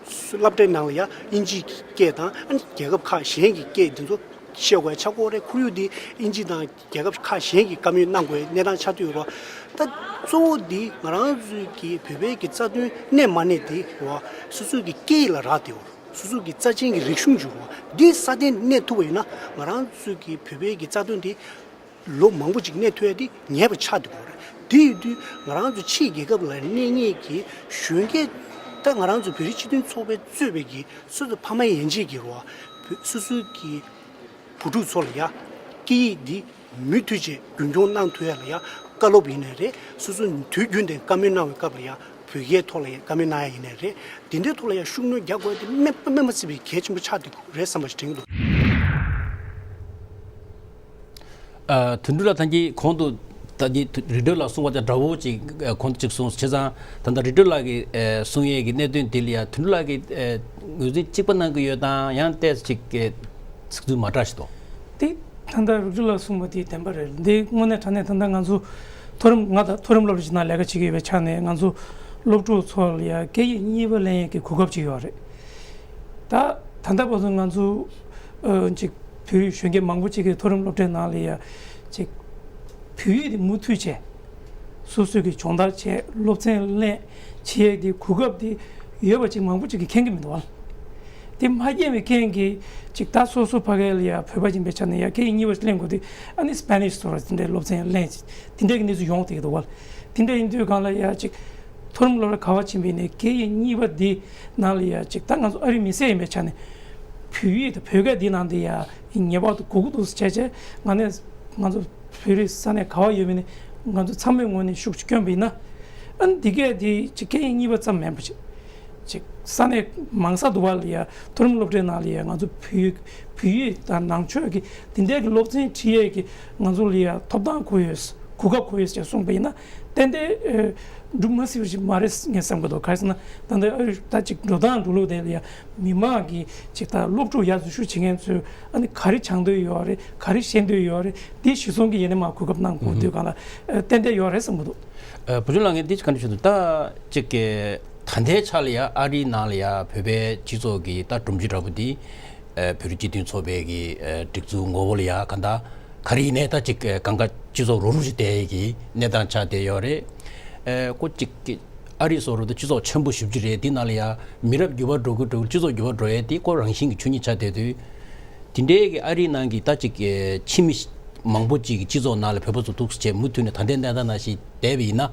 སློབ་གྲྭའི་ནང་ལ་ཡ་དབྱིན་ཇིའི་སྐད་དང་ཨ་ནི་རྒྱལ་ཁབ་ཁག་གཞན་གྱི་སྐད་དེ་ཚོ་བཤད་དགོས་ཡ་ཆགས་ཀྱི་ཡོད་རེད། ཁོར་ཡུག་དེ་དབྱིན་ཇི་དང་རྒྱལ་ཁབ་ཁག་གཞན་གྱིས་བཀའ་མོལ་གནང་དགོས་གནས་སྟངས་ཆགས་བསྡད་ཡོད་རེད་བ། ད་གཙོ་བོ་འདི་ང་རང་ཚོའི་གི་བོད་པའི་གི་རྩ་དོན་གནས་མ་གནས་དེ་རེད་བ། སོ་སོའི་གི་སྐད་ཡིག་ལ་རག་བསྡད་ཡོད་རེད། སོ་སོའི་གི་རྩ་ཆེན་གྱི་རིག་གཞུང་ཅིག་རེད་བ། འདི་སྲ་བརྟན་གནས་ཐུབ་པ་ཡིན་ན་ང་རང་ཚོའི་གི་བོད་པའི་གི་རྩ་དོན་དེ་ལོ་མང་པོ་ཅིག་གནས་ཐུབ་ཡ་དེ་ཉེ་བ་ཆགས་བསྡད་ཡོད་རེད། དེ་ཡིན་དུས་ང་རང་ཚོ་ཕྱིའི་རྒྱལ་ཁབ་ལ་གནས་མཁན་གྱི་གཞོན་སྐྱེས་ད་ང་རང་ཚོ་བོད་རིགས་སྤྱི་མཐུན་ཚོགས་པས་གཙོས་པའི་གི་སོ་སོ་ཕ་མ་ཡན་ཆད་ཀྱི་རེད་བ། སོ་སོའི་གི་བུ་ཕྲུག་ཚོ་ལ་ཡ་སྐད་ཡིག་འདི་མུ་མཐུད་བྱས་རྒྱུན་འཁྱོངས་གནང་ཐུབ་ཡ་ལ་ཡ་བཀའ་སློབ་ཡིན་ནའི་རེད། སོ་སོ་དུས་རྒྱུན་དུ་བཀའ་མོལ་གནང་བའི་སྐབས་ལ་ཡ་བོད་སྐད་ཐོག་ལ་ཡ་བཀའ་མོལ་གནང་ཡ་ཡིན་ནའི་རེད། དེ་འདྲའི་ཐོག་ལ་ཡ་ཤུགས་སྣོན་རྒྱག་དགོས་ཡ་དེ་དམིགས་དམིགས་བར་བརྩི་བའི་གལ་ཆེན་པོ་ཆགས་བསྡད་ཀྱི་རེད་བསམ་པ་ཞིག་དྲན་གྱི་འདུག་ཨ། དོན་གྲུབ་ལགས་ད་གིན་གོང་དུ་ད་གིན་རིག་གྲོལ་ལགས་གསུངས་པ་དང་འདྲ་བོ་ཅིག་ཨ་གོང་དུ་ཅིག་གསུངས། བྱས་ཙང་ད་ལྟ་རིག་གྲོལ་ལགས་ཀྱིས་ཨ་གསུང་ཡས་ཀྱི་གནད་དོན་འདི་ལ་ཡ་དོན་གྲུབ་ལགས་ཀྱིས་ཨ་ངོས་འཛིན་གཅིག་པ་གནང་གི་ཡོད་དམ། ཡང་ཏོག་ཙམ་ཅིག་ཨ་ཚིག་ཚུལ་མ་འདྲ་ཞིག་འདུག་དེ་ད་ལྟ་རིག་གྲོལ་ལགས་གསུངས་པ་དེ་བདེན་པ་རེད། འདི་དངོས་གནས་དྲང་གནས་ད་ལྟ་ང་ཚོ་མཐོ་རིམ་ང་དང་མཐོ་རིམ་སློབ་གྲྭ་ཅིག་ནང་ལས་ཀ་བྱེད་ཀྱི་ཡོད་པའི་ཆ་ནས་ང་ཚོ་སློབ་ཕྲུག་ཚོ་ལ་ཡ་སྐད་ཡིག་གཉིས་པ་ལེན་ཡས་ཀྱི་གོ་སྐབས་ཅིག་ཡོད་རེད། ད་ད་ལྟ་བར་དུ་ང་ཚོ་ཨ་ཅིག་བོད་ཡིག་གཞོན་སྐྱེས་མང་པོ་ཅིག་གིས་མཐོ་རིམ་སློབ་གྲྭའི་ནང་ལ་ཡ་ཅིག་བོད་ཡིག་དེ་མུ་མཐུད་བྱས་སོ་སོས་ཀྱི་སྦྱོང་བརྡར་བྱས་སློབ་ཚན་ལེན་བྱེད་ཡས་དེ་གོ་སྐབས་དེ་ཡོད་པ་ཅིག་མང་པོ་ཅིག་གིས་མཁྱེན་གྱི་མི་འདུག་བ། དེ་མ་མཁྱེན་པའི་རྐྱེན་གྱིས་ཅིག་ད་སོ་སོ་ཕ་གི་ལ་ཡ་བོད་པ་ཡིན་པའི་ཆ་ནས་ཡ་སྐད་ཡིག་གཉིས་པ་ཅིག་ལེན་དགོས་དུས་ཨ་ནི་སྤེ་ནིཤ་ཟེར་བ་དེ་འདྲའི་སློབ་ཚན་ལེན་བྱས་དེ་འདྲའི་གི་གནས་ཚུལ་ཡོང་བསྡད་ཀྱི་འདུག་བ། དེ་འདྲ་ཡིན་དུས་སྒང་ལ་ཡ་ཅིག་ མཐོ་རིམ་སློབ་གྲྭ་ག་པར་ཕྱིན་པ་ཡིན་ནའི་སྐད་ཡིག་གཉིས་པ་འདི་ནང་ལ་ཡ་ཅིག་ད་ང་ཚོ་ཨ་རིའི་མི་སེར་ཡིན་པའི་ཆ་ནས་བོད་ཡིག་དང་བོད་སྐད་འདི་ནང་དུ་ཡ་ངེས་པར་དུ་དགོས་ཀྱི་འདུག་ཟེར་བྱས་བྱས་ང་ནས་ང་ཚོ་བོད་རིགས་ས་གནས་ག་པར་ཡོད་པ་ཡིན་ནའི་ང་ཚོ་ཚང་མའི་ངོས་ནས་ཤུགས་ཅིག་བསྐྱོན་པ་ཡིན་ན། ཨ་ནི་འདི་གས་འདི་ཅིག་སྐད་ཡིག་གཉིས་པ་ཙམ་མིན་པ་ཅིག་ཅིག་ས་གནས་མང་ས་འདུག་པ་ལ་ཡ་མཐོ་རིམ་སློབ་གྲྭའི་ནང་ལ་ཡ་ང་ཚོ་བོད་ཡིག་བོད་ཡིག་དང་ནང་ཆོས་ཀྱི་དེ་འདྲའི་གི་སློབ་ཚན་ཁྲིད་ཡས་ཀྱི་ང་ཚོ་ལ་ཡ་ཐོབ་ཐང་དགོས་ཡོད། གོ་སྐབས་དགོས་ཡོད་ཅེས་གསུངས་པ་ཡིན་ན་ཏན་ཏན་ཨ་འགྲུབ་མ་སྲིད་པ་ཞིག་མ་རེད་ངས་བསམ་གྱི་འདུག་ག་རེ་ཟེར་ན་ད་ལྟ་ཨ་རི་ད་ཅིག་འགྲོ་སྟངས་འགྲོ་ལུགས་དེ་ལ་ཡ་མི་མང་གི་ཅིག་ད་སློབ་ཕྲུག་ཡར་འཛུལ་ཞུགས་བྱེད་མཁན་ཚོས་ཨ་ནི་ག་རེ་སྦྱང་འདོད་ཡོད་རེད། ག་རེ་ཤེས་འདོད་ཡོད་རེད། འདི་གཞིར་བཟུང་གི་ཡིན་ན་མ་གོ་སྐབས་གནང་དགོས་དུས་གང་ལ་ཨ་ཏན་ཏན་ཡོད་རེད་བསམ་གྱི་འདུག་ཨ་བུ་ཆུང་ལགས་ངས་འདི་ག་འདྲ་ཞུ་འདུག་ད་ཅིག་གི་ད་ལྟའི་ཆ་ལ་ཡ་ཨ་རིའི་ནང་ལ་ཡ་བོད་པའི་སྤྱི་ཚོགས་ཀྱི་ད་སྒྲོམ་གཞི་འདྲ་པོ་འདི་ཨ་བོད་རིགས་སྤྱི་མཐུན་ཚོགས་པའི་གི་ཨ་སྒྲིག་འཛུགས་ངོ་བོ་ལ་ཡ་གང་ལྟར་ག་རེ་ཡིན་ནའི་ད་ཅིག་གང་ག་སྤྱི་ཚོགས་རོགས་རམ་ཞིག་བསྡད་ཀྱི་གནས་སྟངས་ཆགས་བསྡད་ཡོད་རེད། ཨ་ཁོ་ཅིག་གི་ཨ་རི་སོགས་རུ་ད་སྤྱི་ཚོགས་ཆེན་པོ་ཞེ་པོ་ཅིག་རེད། འདི་ནང་ལ་ཡ་མི་རབས་འགྱུར་བ་འགྲོ་གི་འགྲོ་གི་སྤྱི་ཚོགས་འགྱུར་བ་འགྲོ་ཡས་འདི་ཁོ་རང་བཞིན་གྱི་ཆོས་ཉིད་ཆགས་བསྡད་དུས། དེ་འདྲའི་གི་ཨ་རིའི་ནང་གི་ད་ཅིག་གི་ཕྱི་མི་མང་པོ་ཅིག་གི་སྤྱི་ཚོགས་ནང་ལ་བོད་པ་ཚོ་འདུག་སེ་བྱས་མུ་མཐུད་ནས་ད་ལྟའི་གནས་སྟངས་ནང་བཞིན་བསྡད་པ་ཡིན་ན།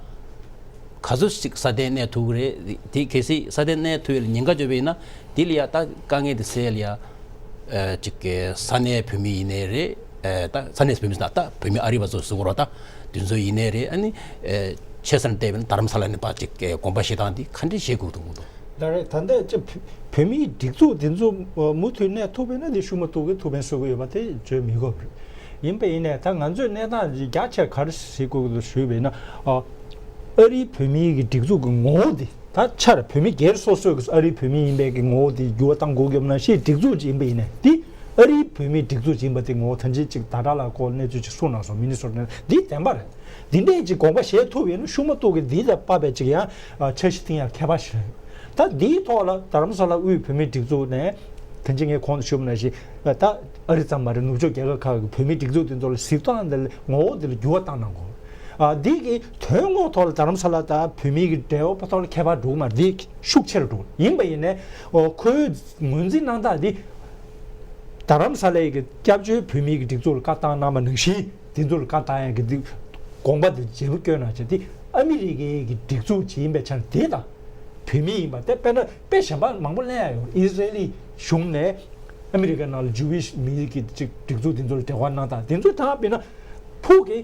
ག་ཚོད་ཅིག་སྲ་བརྟན་གནས་ཐུབ་ཀྱི་རེད། དེ་གལ་སྲིད་སྲ་བརྟན་གནས་ཐུབ་ཡས་ལ་ཉེན་ཁ་བརྗོད་པ་ཡིན་ན་དེ་ལ་ཡ་ད་དཀའ་ངལ་དེ་སེལ་ཡས་ལ་ཡ། ཨ་ཅིག་གི་ས་གནས་བོད་མི་ཡིན་ནའི་རེད། ཨ་ད་ས་གནས་བོད་མི་ཟེར་ན་ད་བོད་མི་ཨ་རི་བ་ཚོ་ཟེར་དགོས་རེད་པ། ད་དེ་ཚོ་ཡིན་ནའི་རེད། ཨ་ནི་ཨ་ཆེ་ས་ནས་བལྟས་པ་ཡིན་ན་རྡ་རམ་ས་ལ་ནས་ཕར་ཅིག་གི་དགོངས་པ་བཞེས་སྟངས་འདི་ག་འདྲས་བཞེས་དགོས་འདུག་མི་འདུག་ད་རེད། ད་ལྟ་ཅིག་བོད་བོད་མིའི་སྒྲིག་འཛུགས་དེ་ཚོ་མུ་མཐུད་གནས་ཐུབ་པ་ཡིན་ན་དེ་ཤུགས་མ་གཏོགས་ཀྱི་ཐུགས་ཕན་གསོས་ཀྱི་ཡོད་པ་དེ་བརྗོད་མི་དགོས་པ་རེད། ཡིན་པ་ཡིན་ནའི་ད་ང་ཚོས་གནས་སྟངས་ཅིག་རྒྱ་ཆེར་ག་རེ་བྱེད་དགོས་ཀྱི་འདུག་ཞུས་པ་ཡིན་ན། ཨ་ཨ་རིའི་བོད་མིའི་གི་སྒྲིག་འཛུགས་ཀྱི་ངོ་བོ་དེ། ད་ཆར་བོད་མི་སྒེར་སོ་སོའི་གི་ཨ་རིའི་བོད་མི་ཡིན་པའི་གི་ངོ་བོ་དེ་འགྱུར་བ་གཏང་དགོས་ཀྱི་ཡོད་ན་ཞེས་སྒྲིག་འཛུགས་ཅིག་ཡིན་པ་ཡིན་ནའི་དེ་ཨ་རིའི་བོད་མིའི་སྒྲིག་འཛུགས་ཅིག་ཡིན་པ་དེ་ངོ་བོ་ད་ཅི་ཅིག་ཟླ་གྲགས་ལགས་ཁོ་གནས་ཚུལ་ཅིག་གསུངས་གནང་སོང་། མི་ནི་སོ་ཊ་ནས་འདི་བདེན་པ་རེད། འདི་འདྲས་ཅིག་དགོངས་པ་བཞེས་ཐུབ་ཡོད་ན་ཤུགས་མ་གཏོགས་ཀྱི་འདི་ལ་དཔག་པའི་ཅིག་ཡང་འཆར་གཞི་བཏིང་ཡ་ཁྱད་པར་ཞིག་རེད། ད་འདིའི་ཐོག་ལ་རྡ་རམ་ས་ལ་དབུས་བོད་མིའི་སྒྲིག་འཛུགས་ནས་ད་ཅི་ངས་གོང་དུ་ཞུས་པ་ནང་བཞིན་ད་ཨ་རི་ཙམ་མ་རེད། ནུབ་ཕྱོགས་རྒྱལ་ཁབ་ཁག་གི་བོད་མིའི་སྒྲིག་འཛུགས་དེ་ཚོ་ལ་གཟིགས་སྟངས་འདི་ལ་ངོ་བོ་འདི་ལ་འགྱུར་བ་བཏང་གནང་དགོས། ཨ་འདི་གི་དོན་དངོས་ཐོག་ལ་རྡ་རམ་ས་ལ་དང་བོད་མི་གི་འབྲེལ་བ་ཐོག་ལ་ཁྱད་པར་འགྲོ་གི་མ་རེད། འདི་ཤུགས་ཆེ་རུ་འགྲོ་གི་ཡིན་པ་ཡིན་ནའི་ཨོ་ཁོའི་ངོས་འཛིན་གནང་སྟངས་འདི་རྡ་རམ་ས་ལའི་གི་སྐྱབས་བཅོལ་བོད་མི་གི་སྒྲིག་འཛུགས་ལ་བཀའ་བཏང་གནང་བ་ནང་བཞིན་དེ་ཚོ་ལ་བཀའ་བཏང་ཡ་གི་འདི་དགོངས་པ་འདི་བརྗེ་པོ་བསྐྱོན་གནང་བྱས་འདི་ཨ་མི་རི་ཀའི་གི་སྒྲིག་འཛུགས་ཅིག་ཡིན་པའི་ཆ་ནས་དེ་དང་བོད་མི་ཡིན་པ་དེ་དཔེར་ན་དཔེ་གཞན་པ་མང་པོ་ལེན་ཡ་ཡོད། ཨི་སི་རེལ་གཞུང་ནས་ཨ་མི་རི་ཀའི་ནང་ལ་ཇུ་ཝིཤ་མི་གི་ཅིག་སྒྲིག་འཛུགས་དེ་ཚོ་ལ་འབྲེལ་བ་གནང་སྟངས་དེ་ཚོ་དང་དཔེར་ན། ཕུགས་ཀྱི་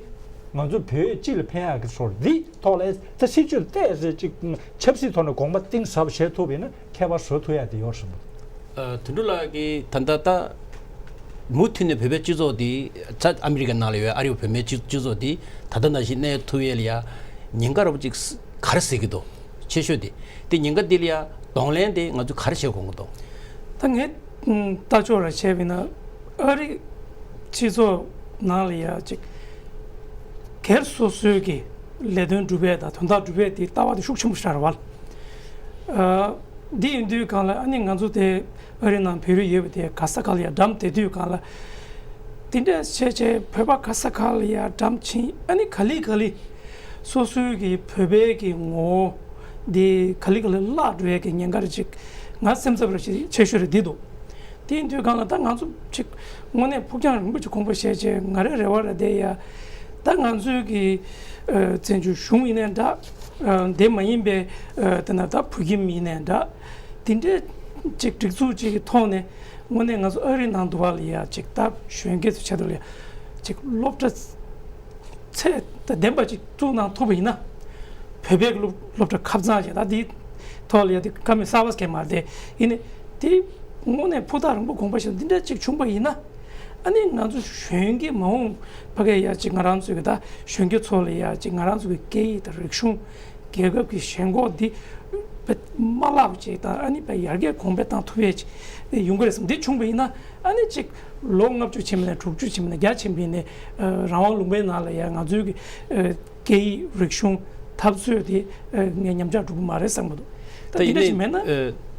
ང་ཚོ་བོད་སྤྱི་ལ་ཕན་ཡག་གི་སོར་འདི་ཐོག་ལ་ད་སྲིད་ཇུས་ལ་བལྟས་ཟེར་ཅིག་ཆབ་སྲིད་ཐོག་ནས་དགོངས་པ་གཏིང་ཟབ་བཞེས་ཐུབ་པ་ཡིན་ན་ཁྱད་པར་བཟོ་ཐུབ་ཡག་དེ་ཡོད་རེད་བསམ་གྱི་འདུག་ཨ་དོན་གྲུབ་ལགས་ཀྱིས་ད་ལྟ་ད་མུ་མཐུད་ནས་བོད་པའི་སྤྱི་ཚོགས་འདི་ད་ཨ་མི་རི་ཀའི་ནང་ལ་ཡོད་ཨ་རི་བོད་པའི་སྤྱི་སྤྱི་ཚོགས་འདི་ད་ལྟ་ནང་བཞིན་གནས་ཐུབ་ཡས་ལ་ཡ་ཉེན་ཁ་ར་བ་ཅིག་ག་རེ་ཟེར་གྱི་འདུག་ཆེ་ཤོས་དེ་དེ་ཉེན་ཁ་འདི་ལ་ཡ་གདོང་ལེན་དེ་ང་ཚོས་ག་རེ་བྱེད་དགོས་ཀྱི་འདུག་ད་ངས་ལྟ་ཕྱོགས་ར་བྱས་པ་ཡིན་ན་ཨ་རི་སྤྱི་ཚོགས་ནང་ལ་ཡ་ཅིག་སྒེར་སོ་སོའི་གི་ལས་དོན་སྒྲུབ་པའི་དང་དོན་དག་སྒྲུབ་པའི་དེ་ལྟ་བ་དེ་ཤུགས་ཆེན་པོ་ཞིག་རེད་བ། ཨ་འདི་ཡིན་དུས་གང་ལ་ཨ་ནི་ང་ཚོ་དེ་ཨ་རི་ནང་བོད་རིགས་ཡོད་པ་དེ་ག་ས་ག་ལ་ཡ་འགྲམ་དེ་དུས་གང་ལ་དེ་འདྲ་བྱས་བྱས་བོད་པ་ག་ས་ག་ལ་ཡ་འགྲམ་ཕྱིན་ཨ་ནི་ག་ལེ་ག་ལེ། སོ་སོའི་གི་བོད་པའི་གི་ངོ་བོ་འདི་ག་ལེ་ག་ལེ་བརླག་འགྲོ་ཡས་ཀྱི་ཉེན་ཁ་རེ་ཅིག་ང་སེམས་འཚབ་རེ་ཅིག་ཆེ་ཤོས་རེ་འདི་འདུག་དེ་ཡིན་དུས་གང་ལ་ད་ང་ཚོ་ཅིག་དངོས་གནས་ཕུགས་རྒྱང་རིང་པོ་ཅིག་དགོངས་པ་བཞེས་བྱས་ང་རའི་རེ་བ་རེ་བསྡད་ཡ་ད་ང་ཚོའི་གི་ཨ་བཙན་བྱོལ་གཞུང་ཡིན་ནའི་འདྲ་ཨ་དེ་མ་ཡིན་པའི་ཨ་དེ་ན་ད་བོད་ཁྱིམ་ཡིན་ནའི་འདྲ་དེ་འདྲའི་ཅིག་སྒྲིག་འཛུགས་ཅིག་གི་ཐོག་ནས་དངོས་གནས་ང་ཚོ་ཨ་རི་ནང་དུ་བ་ལ་ཡ་ཅིག་ད་གཞོན་སྐྱེས་ཚོ་ཆེད་དུ་ལ་ཡ་ཅིག་སློབ་གྲྭ་ཚད་ལྡན་པ་ཅིག་བཙུགས་གནང་ཐུབ་པ་ཡིན་ན། བོད་པའི་སློབ་སློབ་གྲྭ་ཁ་ཚང་ཞིག་ད་འདིའི་ཐོག་ལ་ཡ་དེ་བཀའ་མོལ་གསར་པ་གང་མ་རེད་དེ་ཡིན་ནའི་དེ་དངོས་གནས་ཕུ་ཐག་རིང་པོ་དགོངས་པ་ཞིག་འདི་འདྲ་ཅིག་བྱུང་པ་ཡིན་ན། ཨ་ནི་ང་ཚོ་གཞོན་སྐྱེས་མ་འོངས་ཕ་གི་ཡ་ཅིག་ང་རང་ཚོའི་གི་ད་གཞོན་སྐྱེས་ཚོ་ལ་ཡ་ཅིག་ང་རང་ཚོ་གི་སྐད་ཡིག་དང་རིག་གཞུང་རྒྱལ་ཁབ་ཀྱི་ཞེན་ཁོག་འདི་དཔེ་མ་བརླག་ཅིག་དང་ཨ་ནི་དཔེ་ཡར་རྒྱས་གོང་འཕེལ་བཏང་ཐུབ་ཡས་ཅིག་ཡོང་གི་རེད་བསམ། འདི་བྱུང་པ་ཡིན་ན་ཨ་ནི་ཅིག་ལོ་ལྔ་བཅུ་ཕྱིན་པ་ནས་དྲུག་ཅུ་ཕྱིན་པ་ནས་བརྒྱ་ཕྱིན་པ་ནས་རང་དབང་ལུང་པའི་ནང་ལ་ཡ་ང་ཚོའི་གི་སྐད་ཡིག་རིག་གཞུང་འཐབ་རྩོད་དེ་ངས་ཉམས་ཆག་འགྲོ་གི་མ་རེད་བསམ་གི་འདུག་ད་ད་འདི་འདྲ་ཞིག་མེད་ན།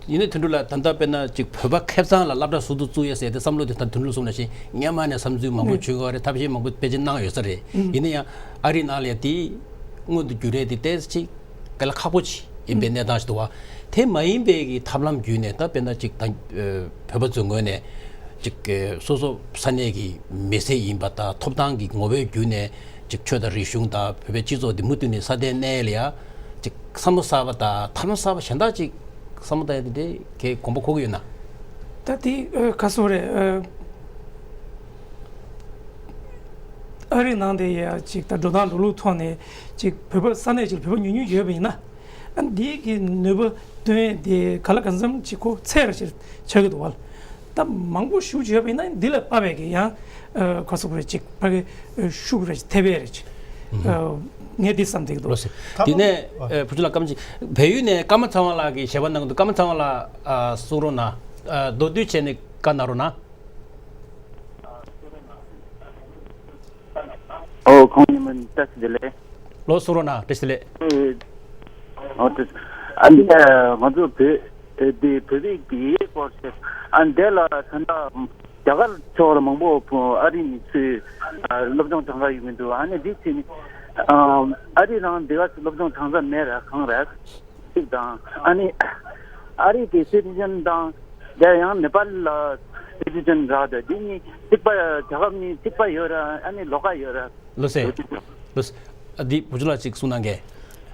ཡིན་ནའི་དོན་གྲུབ་ལགས་ད་ལྟ་དཔེར་ན་ཅིག་བོད་པ་ཁེ་བཟང་ལ་སློབ་གྲྭ་ཟུར་དུ་བཙུགས་ཡས་ཟེར་ཏེ་བསམ་བློ་དེ་ད་དོན་གྲུབ་གསུངས་ནང་བཞིན་སྔོན་མ་ནས་བསམ་ཚུལ་མང་པོ་བྱུང་ཡོད་རེད། ཐབས་ཤེས་མང་པོ་ཕལ་ཆེར་གནང་ཡོད་ས་རེད། ཡིན་ན་ཡང་ཨ་རིའི་ནང་ལ་ཡ་དེ་མངོན་དུ་འགྱུར་རེས་དེ་ཏོག་ཙམ་ཅིག་དཀའ་ལས་ཁག་པོ་ཅིག་ཡིན་པའི་གནས་སྟངས་ཤིག་འདུག་བ། དེ་མ་ཡིན་པའི་གི་ཐབས་ལམ་བརྒྱུད་ནས་ད་དཔེར་ན་ཅིག་ད་བོད་པ་ཚོའི་ངོས་ནས་ཅིག་སོ་སོ་ས་གནས་ཀྱི་མི་སེར་ཡིན་པ་དང་ཐོབ་ཐང་གི་ངོ་བོའི་བརྒྱུད་ནས་ཅིག་ཆོས་དང་རིག་གཞུང་དང་བོད་པའི་སྤྱི་ཚོགས་འདི་མུ་མཐུད་ནས་སྲ་བརྟན་གནས་ལ་ཡ་ ཅིག་བསམ་བློ་གསར་པ་དང་ཐབས་ལམ་གསར་པ་གཞན་དག་ཅིག་བསམ་བློ་བཏང་ཡ་དེ་འདྲའི་གལ་དགོངས་པ་འཁོར་གྱི་ཡོད་ན། ད་དེ་ཨ་ག་སོ་རེད། ཨ་ཨ་རི་ནང་དེ་ཡ་ཅིག་ད་འགྲོ་སྟངས་འགྲོ་ལུགས་ཐོག་ནས་ཅིག་བོད་པ་ས་གནས་ཅིག་ལ་བོད་པ་ཉུང་ཉུང་ཡོད་པ་ཡིན་ན། ཨ་འདི་གི་ནུས་པ་བཏོན་ཡས་དེ་ག་ལ་གང་འཚམ་ཅིག་ཁོ་ཚད་ར་ཅིག་ཆགས་ཀྱི་འདུག་བ། ད་མང་པོ་ཞུ་བྱས་པ་ཡིན་ན་འདི་ལ་དཔག་པའི་གི་ཡང་ཨ་ག་སོ་རེད་ཅིག་ཕ་གི་ཨ་ཤུགས་རེ་ཐེབས་ཡས་རེད་ཅིག་ཨ་ངས་འདི་བསམ་བསྡད་ཀྱི་འདུག་ལགས་སོ། དེ་ནས་ཨ་བུ་ཆུང་ལགས་སྐར་མ་གཅིག་བལ་ཡུལ་ནས་ཀརྨ་ཚེ་དབང་ལགས་ཀྱིས་ཞལ་པར་གནང་གི་འདུག་ཀརྨ་ཚེ་དབང་ལགས་ཨ་གསུང་རོགས་གནང་། ཨ་མདོར་བསྡུས་བྱས་ནས་བཀའ་གནང་རོགས་གནང་། ཨོ་ཁོང་ཉིད་མིན་བཀྲ་ཤིས་བདེ་ལེགས། ལགས་སོ་གསུང་རོགས་གནང་། བཀྲ་ཤིས་བདེ་ལེགས། ཨོ་དེ་ཨ་ནི་ང་ཚོ་བོད་དེ་བོད་རིགས་ཀྱི་སྐོར་ཞིག་ཨ་འདི་ལ་ད་ལྟ་རྒྱ་གར་ཕྱོགས་ལ་མང་པོ་ཨ་རི་ནས་ཚུར་སློབ་སྦྱོང་གྲངས་ཀ་ཡོང་གི་འདུག་ཨ་ནི་འདི་ཚེ་ནི་ཨ་རི་ནང་འདི་ག་སློབ་སྦྱོང་གྲངས་ཀ་མེད་ར་གང་རེད། གཅིག་དང་ཨ་ནི་ཨ་རི་གི་སི་ཊི་ཛེན་དང་དེ་ཡང་ནེ་པཱལ་ལ་སི་ཊི་ཛེན་རག་དེ་འདི་གཉིས་གཅིག་པ་རྒྱལ་ཁབ་གཉིས་གཅིག་པ་ཡོད་ར་ཨ་ནི་ལོགས་ཀ་ཡོད་ར། ལགས་སོ། ལགས་སོ། ཨ་འདི་བུ་ཆུང་ལགས་ཅིག་གསུང་གནང་གས།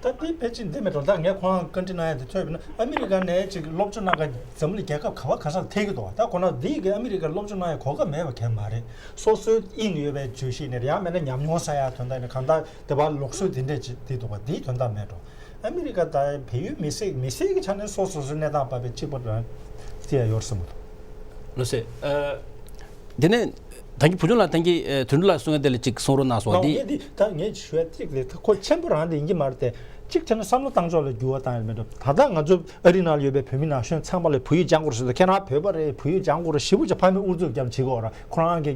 ད་འདི་ཕལ་ཆེར་འདི་མེད་འགྲོ། ད་ངས་ཁོང་བཀའ་འདྲི་གནང་ཡ་དེ་ཐོས་པ་ན་ཨ་མི་རི་ཀ་ནས་ཅིག་སློབ་སྦྱོང་གནང་ག་འཛམ་བུ་གླིང་རྒྱལ་ཁབ་ག་བ་ག་ས་ལ་ཐད་ཀྱི་འདུག་ད་ཁོ་ན་འདི་གི་ཨ་མི་རི་ཀར་སློབ་སྦྱོང་གནང་ཡ་གོ་སྐབས་མེད་པ་གང་མ་རེད། སོ་སོའི་དབྱིངས་ཡོད་པའི་བརྗོད་གཞི་ནས་ཡང་མེད་ན་ཉམས་མྱོང་བསགས་ཡ་དོན་དག་ནས་གང་ལྟར་དེ་བར་ལུགས་སྲོལ་འདི་འདྲས་ཅིག་འདི་འདུག་པ་འདིའི་དོན་དག་མེད་འགྲོ། ཨ་མི་རི་ཀ་དང་བལ་ཡུལ་མི་སེར་མི་སེར་གྱི་ཆ་ནས་སོ་སོ་སོའི་གནས་སྟངས་བབས་པའི་གཅིག་པ་རང་བརྩི་ཡ་ཡོད་བསམ་གྱི་འདུག་ལགས་སོ། ཨ་དེ་ནས་ད་གིན་བུ་ཆུང་ལགས་ད་གིན་ཨ་དོན་གྲུབ་ལགས་གསུང་ཡ་དེ་ལ་ཅིག་གསུང་རོགས་གནང་སོང་། ལགས་འདི། ངས་འདི་ད་ངས་ཞུ་ཡ་གཅིག་ལས་ད་ཁོ་ཆེན་པོ་རང་དེ་ཡིན་གྱི་མ་རེད་དེ། གཅིག་བྱས་ན་བསམ་བློ་བཏང་ཕྱོགས་ལ་འགྱུར་བ་བཏང་ཡ་མེད་འགྲོ། ད་ལྟ་ང་ཚོ་ཨ་རི་ནང་ལ་ཡོད་པའི་བོད་མི་ནང་གཞོན་ཚང་མ་ལ་བོད་ཡིག་སྦྱང་དགོས་རེད་ཟེར་དུས་ཁྱེད་རང་བོད་པ་རེད་བོད་ཡིག་སྦྱང་དགོས་རེད་ཞེ་པོ་ཅིག་ཕ་མས་ཨུ་ཚུགས་རྒྱབ་བྱེད་དགོས་ར་ཁོ་རང་གི་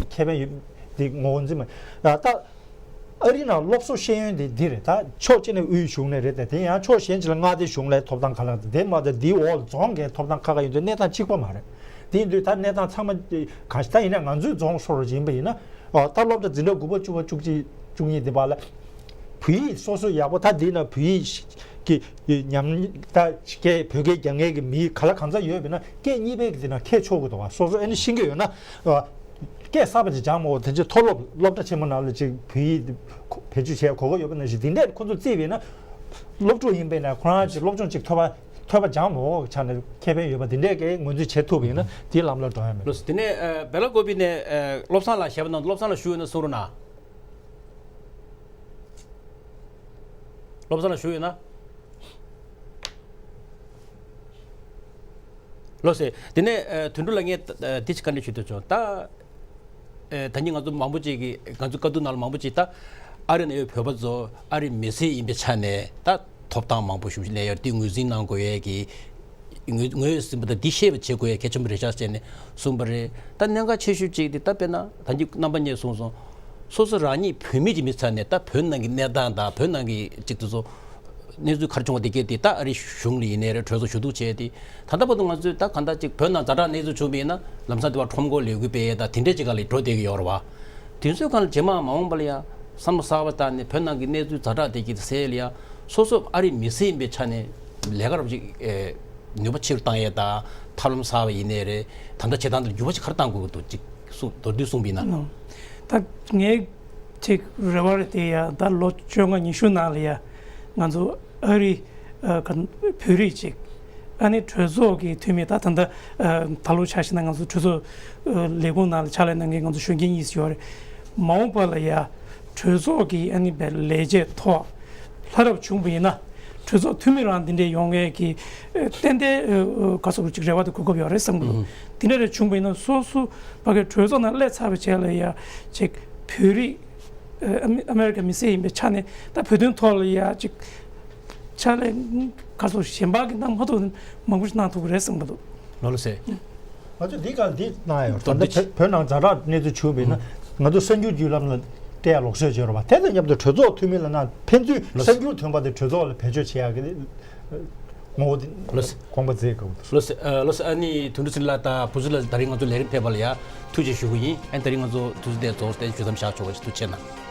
ཁེ་ཕན་ཡོད་འདི་ངོ་འཛིན་མ་ད། ཨ་རི་ནང་སློབ་གསོ་ཤེས་ཡོན་དེ་འདི་རེད། ད་ཕྱོགས་གཅིག་ནས་དབུས་གཞུང་ནས་རེད་དེ་དེ་ཡང་ཕྱོགས་གཞན་གཅིག་ལ་མངའ་སྡེ་གཞུང་ལ་ཐོབ་ཐང་ཁ་ལག་དེ་མ་གཏོགས་འདིའི་འོག་ལ་རྫོང་གི་ཐོབ་ཐང་ཁ་ཁ་ཡིན་དུས་གནས་སྟངས་གཅིག་པ་མ་རེད། དེ་ཡིན་དུས་ད་གནས་སྟངས་ཚང་མ་གང་ཞིག་ད་ཡིན་ན་ང་ཚོའི་རྫོང་སོགས་ལ་ཡིན་པ་ཡིན་ན་ཨོ་ད་སློབ་གྲྭ་འཛིན་གྲྭ་དགུ་པ་བཅུ་པ་བཅུ་གཅིག་བཅུ་གཉིས་འདི་བར་ལ་བོད་ཡིག་སོ་སོ་ཡག་པོ་ད་འདི་ན་བོད་ཡིག་གི་ཉམས་ད་སྐད་བོད་སྐད་རྒྱབ་མཁན་གྱི་མི་ག་ལ་གང་འཚམ་ཡོད་པ་ཡིན་ན་སྐད་གཉིས་པའི་གི་འདི་ན་ཁྱད་ཆོག་གི་འདུག་བ། སོ་སོ་ཨེ་ནི་ཤེས་ཀྱི་ཡོད་ན་ཨོ། སྐད་གསར་པ་ཅིག་སྦྱངས་མ་འོ་དེ་ཚོ་མཐོ་སློབ་སློབ་གྲྭ་ཆེན་མོ་ནང་ལ་ཅིག་བོད་ཡིག་བེད་སྤྱོད་བྱེད་གོ་སྐབས་ཡོད་པ་ནང་བཞིན་དེ་འདྲས་ཁོ་ཚོ་བརྩིས་པས་ན་སློབ་ཕྲུག་ཡིན་པས་ན་ཁོ་རང་ཅིག་སློབ་སྦྱོང་ཅིག་ཐོབ་པ་ཐོབ་པ་སྦྱངས་མ་འོ་ཆ་ནས་ཁེ་ཕན་ཡོད་པ་དེ་འདྲས་ཀྱི་ངོས་འཛིན་བྱེད་ཐུབ་པ་ཡིན་ན་དེའི་ལམ་ལ་འགྲོ་ཡ་མེད། ལགས་སོ། དེ་ནས་ཨ་བེ་ལ་ཀོ་པི་ནས་ཨ་བློ་བཟང་ལགས་ཞེས་པ་ནང་བློ་བཟང་ལགས་ཞུ་ཡོད་ན་གསུང་རོགས་གནང་། བློ་བཟང་ལགས་ཞུ་ཡོད་ན། ལགས་སེ། དེ་ནས་ཨ་དོན་གྲུབ་ལགས་ངས་ཨ་དེ་ཅིག་བཀའ་འདྲི་ཞུ་འདོད་བྱུང་། ད་ཨ་ད་ནི་ང་ཚོ་མང་པོ་ཅིག་གིས་ང་ཚོ་བཀའ་བསྡུར་ནང་ལ་མང་པོ་ཅིག་ད་ཨ་རི་ནང་ཡོད་བོད་པ་ཚོ་ཨ་རི་མི་སེར་ཡིན་པའི་ཆ་ནས་ད་ཐོབ་ཐང་མང་པོ་ཞིག་ལེན་ཡོད་དེ་ངོས་འཛིན་གནང་དགོས་ཡས་ཀྱི་ངོས་ངོས་ཟིན་པ་དང་འདི་ཤེས་པ་བྱེད་དགོས་ཡས་གལ་ཆེན་པོ་རེད་ཤག་ཟེར་ནས་གསུངས་པ་རེད། ད་གནད་འགག་ཆེ་ཤོས་ཅིག་དེ་ད་དཔེར་ན་ད་ནི་རྣམ་པ་གཉིས་གསུངས་སོང་། སོ་སོ་རང་ཉིད་བོད་མི་གྱི་མི་ཚ་ནས་ད་བོད་ནང་གི་གནས་སྟངས་དང་བོད་ནང་གི་ཅིག་དེ་ཚོ་གནས་ཚུལ་ག་རེ་བྱུང་བ་དེ་གས་དེ་ད་ཨ་རི་གཞུང་ལ་ཡིན་ནའི་རེད་གྲོས་ཚོགས་ཞུ་གཏུག་བྱས་ཏེ་ད་ལྟ་བར་དུ་ང་ཚོས་ད་གང་ལྟར་ཅིག་བོད་ནང་ཛ་དྲག་གནས་ཚུལ་བྱུང་བ་ཡིན་ན་ལམ་སང་དེ་བར་ཁྲོམ་སྐོར་ལས་འགུལ་སྤེལ་ཡས་ད་དེ་འདྲས་ཅིག་ག་ལ་འགྲོ་བསྡད་ཀྱི་ཡོད་རེད་བ། དེ་ཚོའི་སྒང་ལ་རྗེས་མ་མ་འོངས་པ་ལ་ཡ་བསམ་བློ་གསར་པ་བཏང་ནས་བོད་ནང་གི་གནས་ཚུལ་ཛ་དྲག་དེ་གས་དེ་སེལ་ཡས་ལ་ཡ་སོ་སོ་ཨ་རི་མི་སེར་ཡིན་པའི་ཆ་ནས་ལས་ཀ་རོབ་ཅིག་ཨེ་ནུས་པ་ཆེ་རུ་བཏང་ཡས་དང་ཐབས་ལམ་གསར་པ་ཡིན་ནའི་རེད་དམ་དྲག་བྱེད་སྟངས་དེ་ལ་འགྱུར་བ་ཅིག་ག་རེ་གཏང་དགོས་ཀྱི་འདུག་ཅིག་གསུངས་མདོར་བསྡུས་གསུངས་པ་ཡིན་ན། ནོ། ད་ངའི་ཅིག་རེ་བ་རེད་དེ་ཡ་ད་ལོ་བཅོ་ལྔ་ཉི་ཤུ་ནང་ལ་ཡ་ང་ཚོ་ཨ་རི་ཨ་ག་བོད་རིགས་ཅིག་ཨ་ནི་གྲོས་ཚོགས་ཀྱི་འཐུས་མི་ད་ད་ལྟ་ཨ་ད་ལོ་ཆ་བཞག་ན་ང་ཚོ་གྲོས་ཚོགས་ཨ་ལས་ཁུངས་ནང་ལ་ཕྱག་ལས་གནང་མཁན་ང་ཚོ་གཞོན་སྐྱེས་གཉིས་ཡོད་རེད། མ་འོངས་པ་ལ་ཡ་གྲོས་ཚོགས་ཀྱི་ཨ་ནི་བའི་ལས་བྱེད་ཐོག་ལྷ་རབ་བྱུང་བ་ཡིན་ན་གྲོས་ཚོགས་འཐུས་མི་རང་འདི་འདྲས་ཡོང་ཡས་ཀྱི་ཨ་ཏན་ཏན་ཨ་ག་ཟེར་དགོས་ཅིག་རེ་བ་དེ་གོ་སྐབས་ཡོད་རེད་བསམ་གི་འདུག་ཨུ་དེ་འདྲ་རེ་བྱུང་བ་ཡིན་ན་སོ་སོ་ཕ་གི་གྲོས་ཚོགས་ནང་སླེབས་ཚར་བའི་རྗེས་ལ་ཡ་ཅིག་བོད་རིགས་ཨ་ཨ་མི་ཨ་མེ་རི་ཀ་མི་སེར་ཡིན་པའི་ཆ་ནས་ད་བོད་དོན་ཐོག་ལ་ཡ་ཅིག་ཕྱག་ལས་ག་ཟེར་གཞན་པ་གི་གནང་མ་ཐུབ་མང་པོ་ཞིག་གནང་ཐུབ་ཀྱི་རེད་བསམ་གི་འདུག་ལགས་སོ། ང་ཚོས་འདི་ག་འདི་གནང་ཡོད། ད་ལྟ་བོད་བོད་ནང་ཛ་དྲག་གནས་ཚུལ་བྱུང་བས་ན་ང་ཚོ་གསར་འགྱུར་བརྒྱུད་ལམ་ལ་བལྟ་ཡ་ལོག་སྲོལ་བྱས་རོགས་པ་དེ་དང་མཉམ་དུ་གྲོས་ཚོགས་འཐུས་མི་ལ་ན་ཕན་ཚུན་གསར་འགྱུར་ཐོན་པ་དེ་གྲོས་ཚོགས་ལ་བེད་སྤྱོད་བྱེད་ཡག་གི་ངོ་བོ་དེ་ལགས་སོ། དགོངས་པ་མཛད་དགོས་འདུག་ལགས་སོ། ཨ་ལགས་སོ། ཨ་ནི་དོན་གྲུབ་ཚེ་རིང་ལགས་དང་བུ་ཚུ་ལ་ད་རིང་ང་ཚོ་ལས་རིམ་ཕེབས་པ་ལ་ཡ་ཐུགས་རྗེ་ཞུ་གི་ཡིན། ཨ་ནི་ད་རིང་ང་ཚོ་དུས་ཚོད་དེ་རྫོགས་སྟེ་ཞུ་མཚམས་བཞག་ཆོག་པ་ཞིག་ཐུགས་རྗེ་གནང་།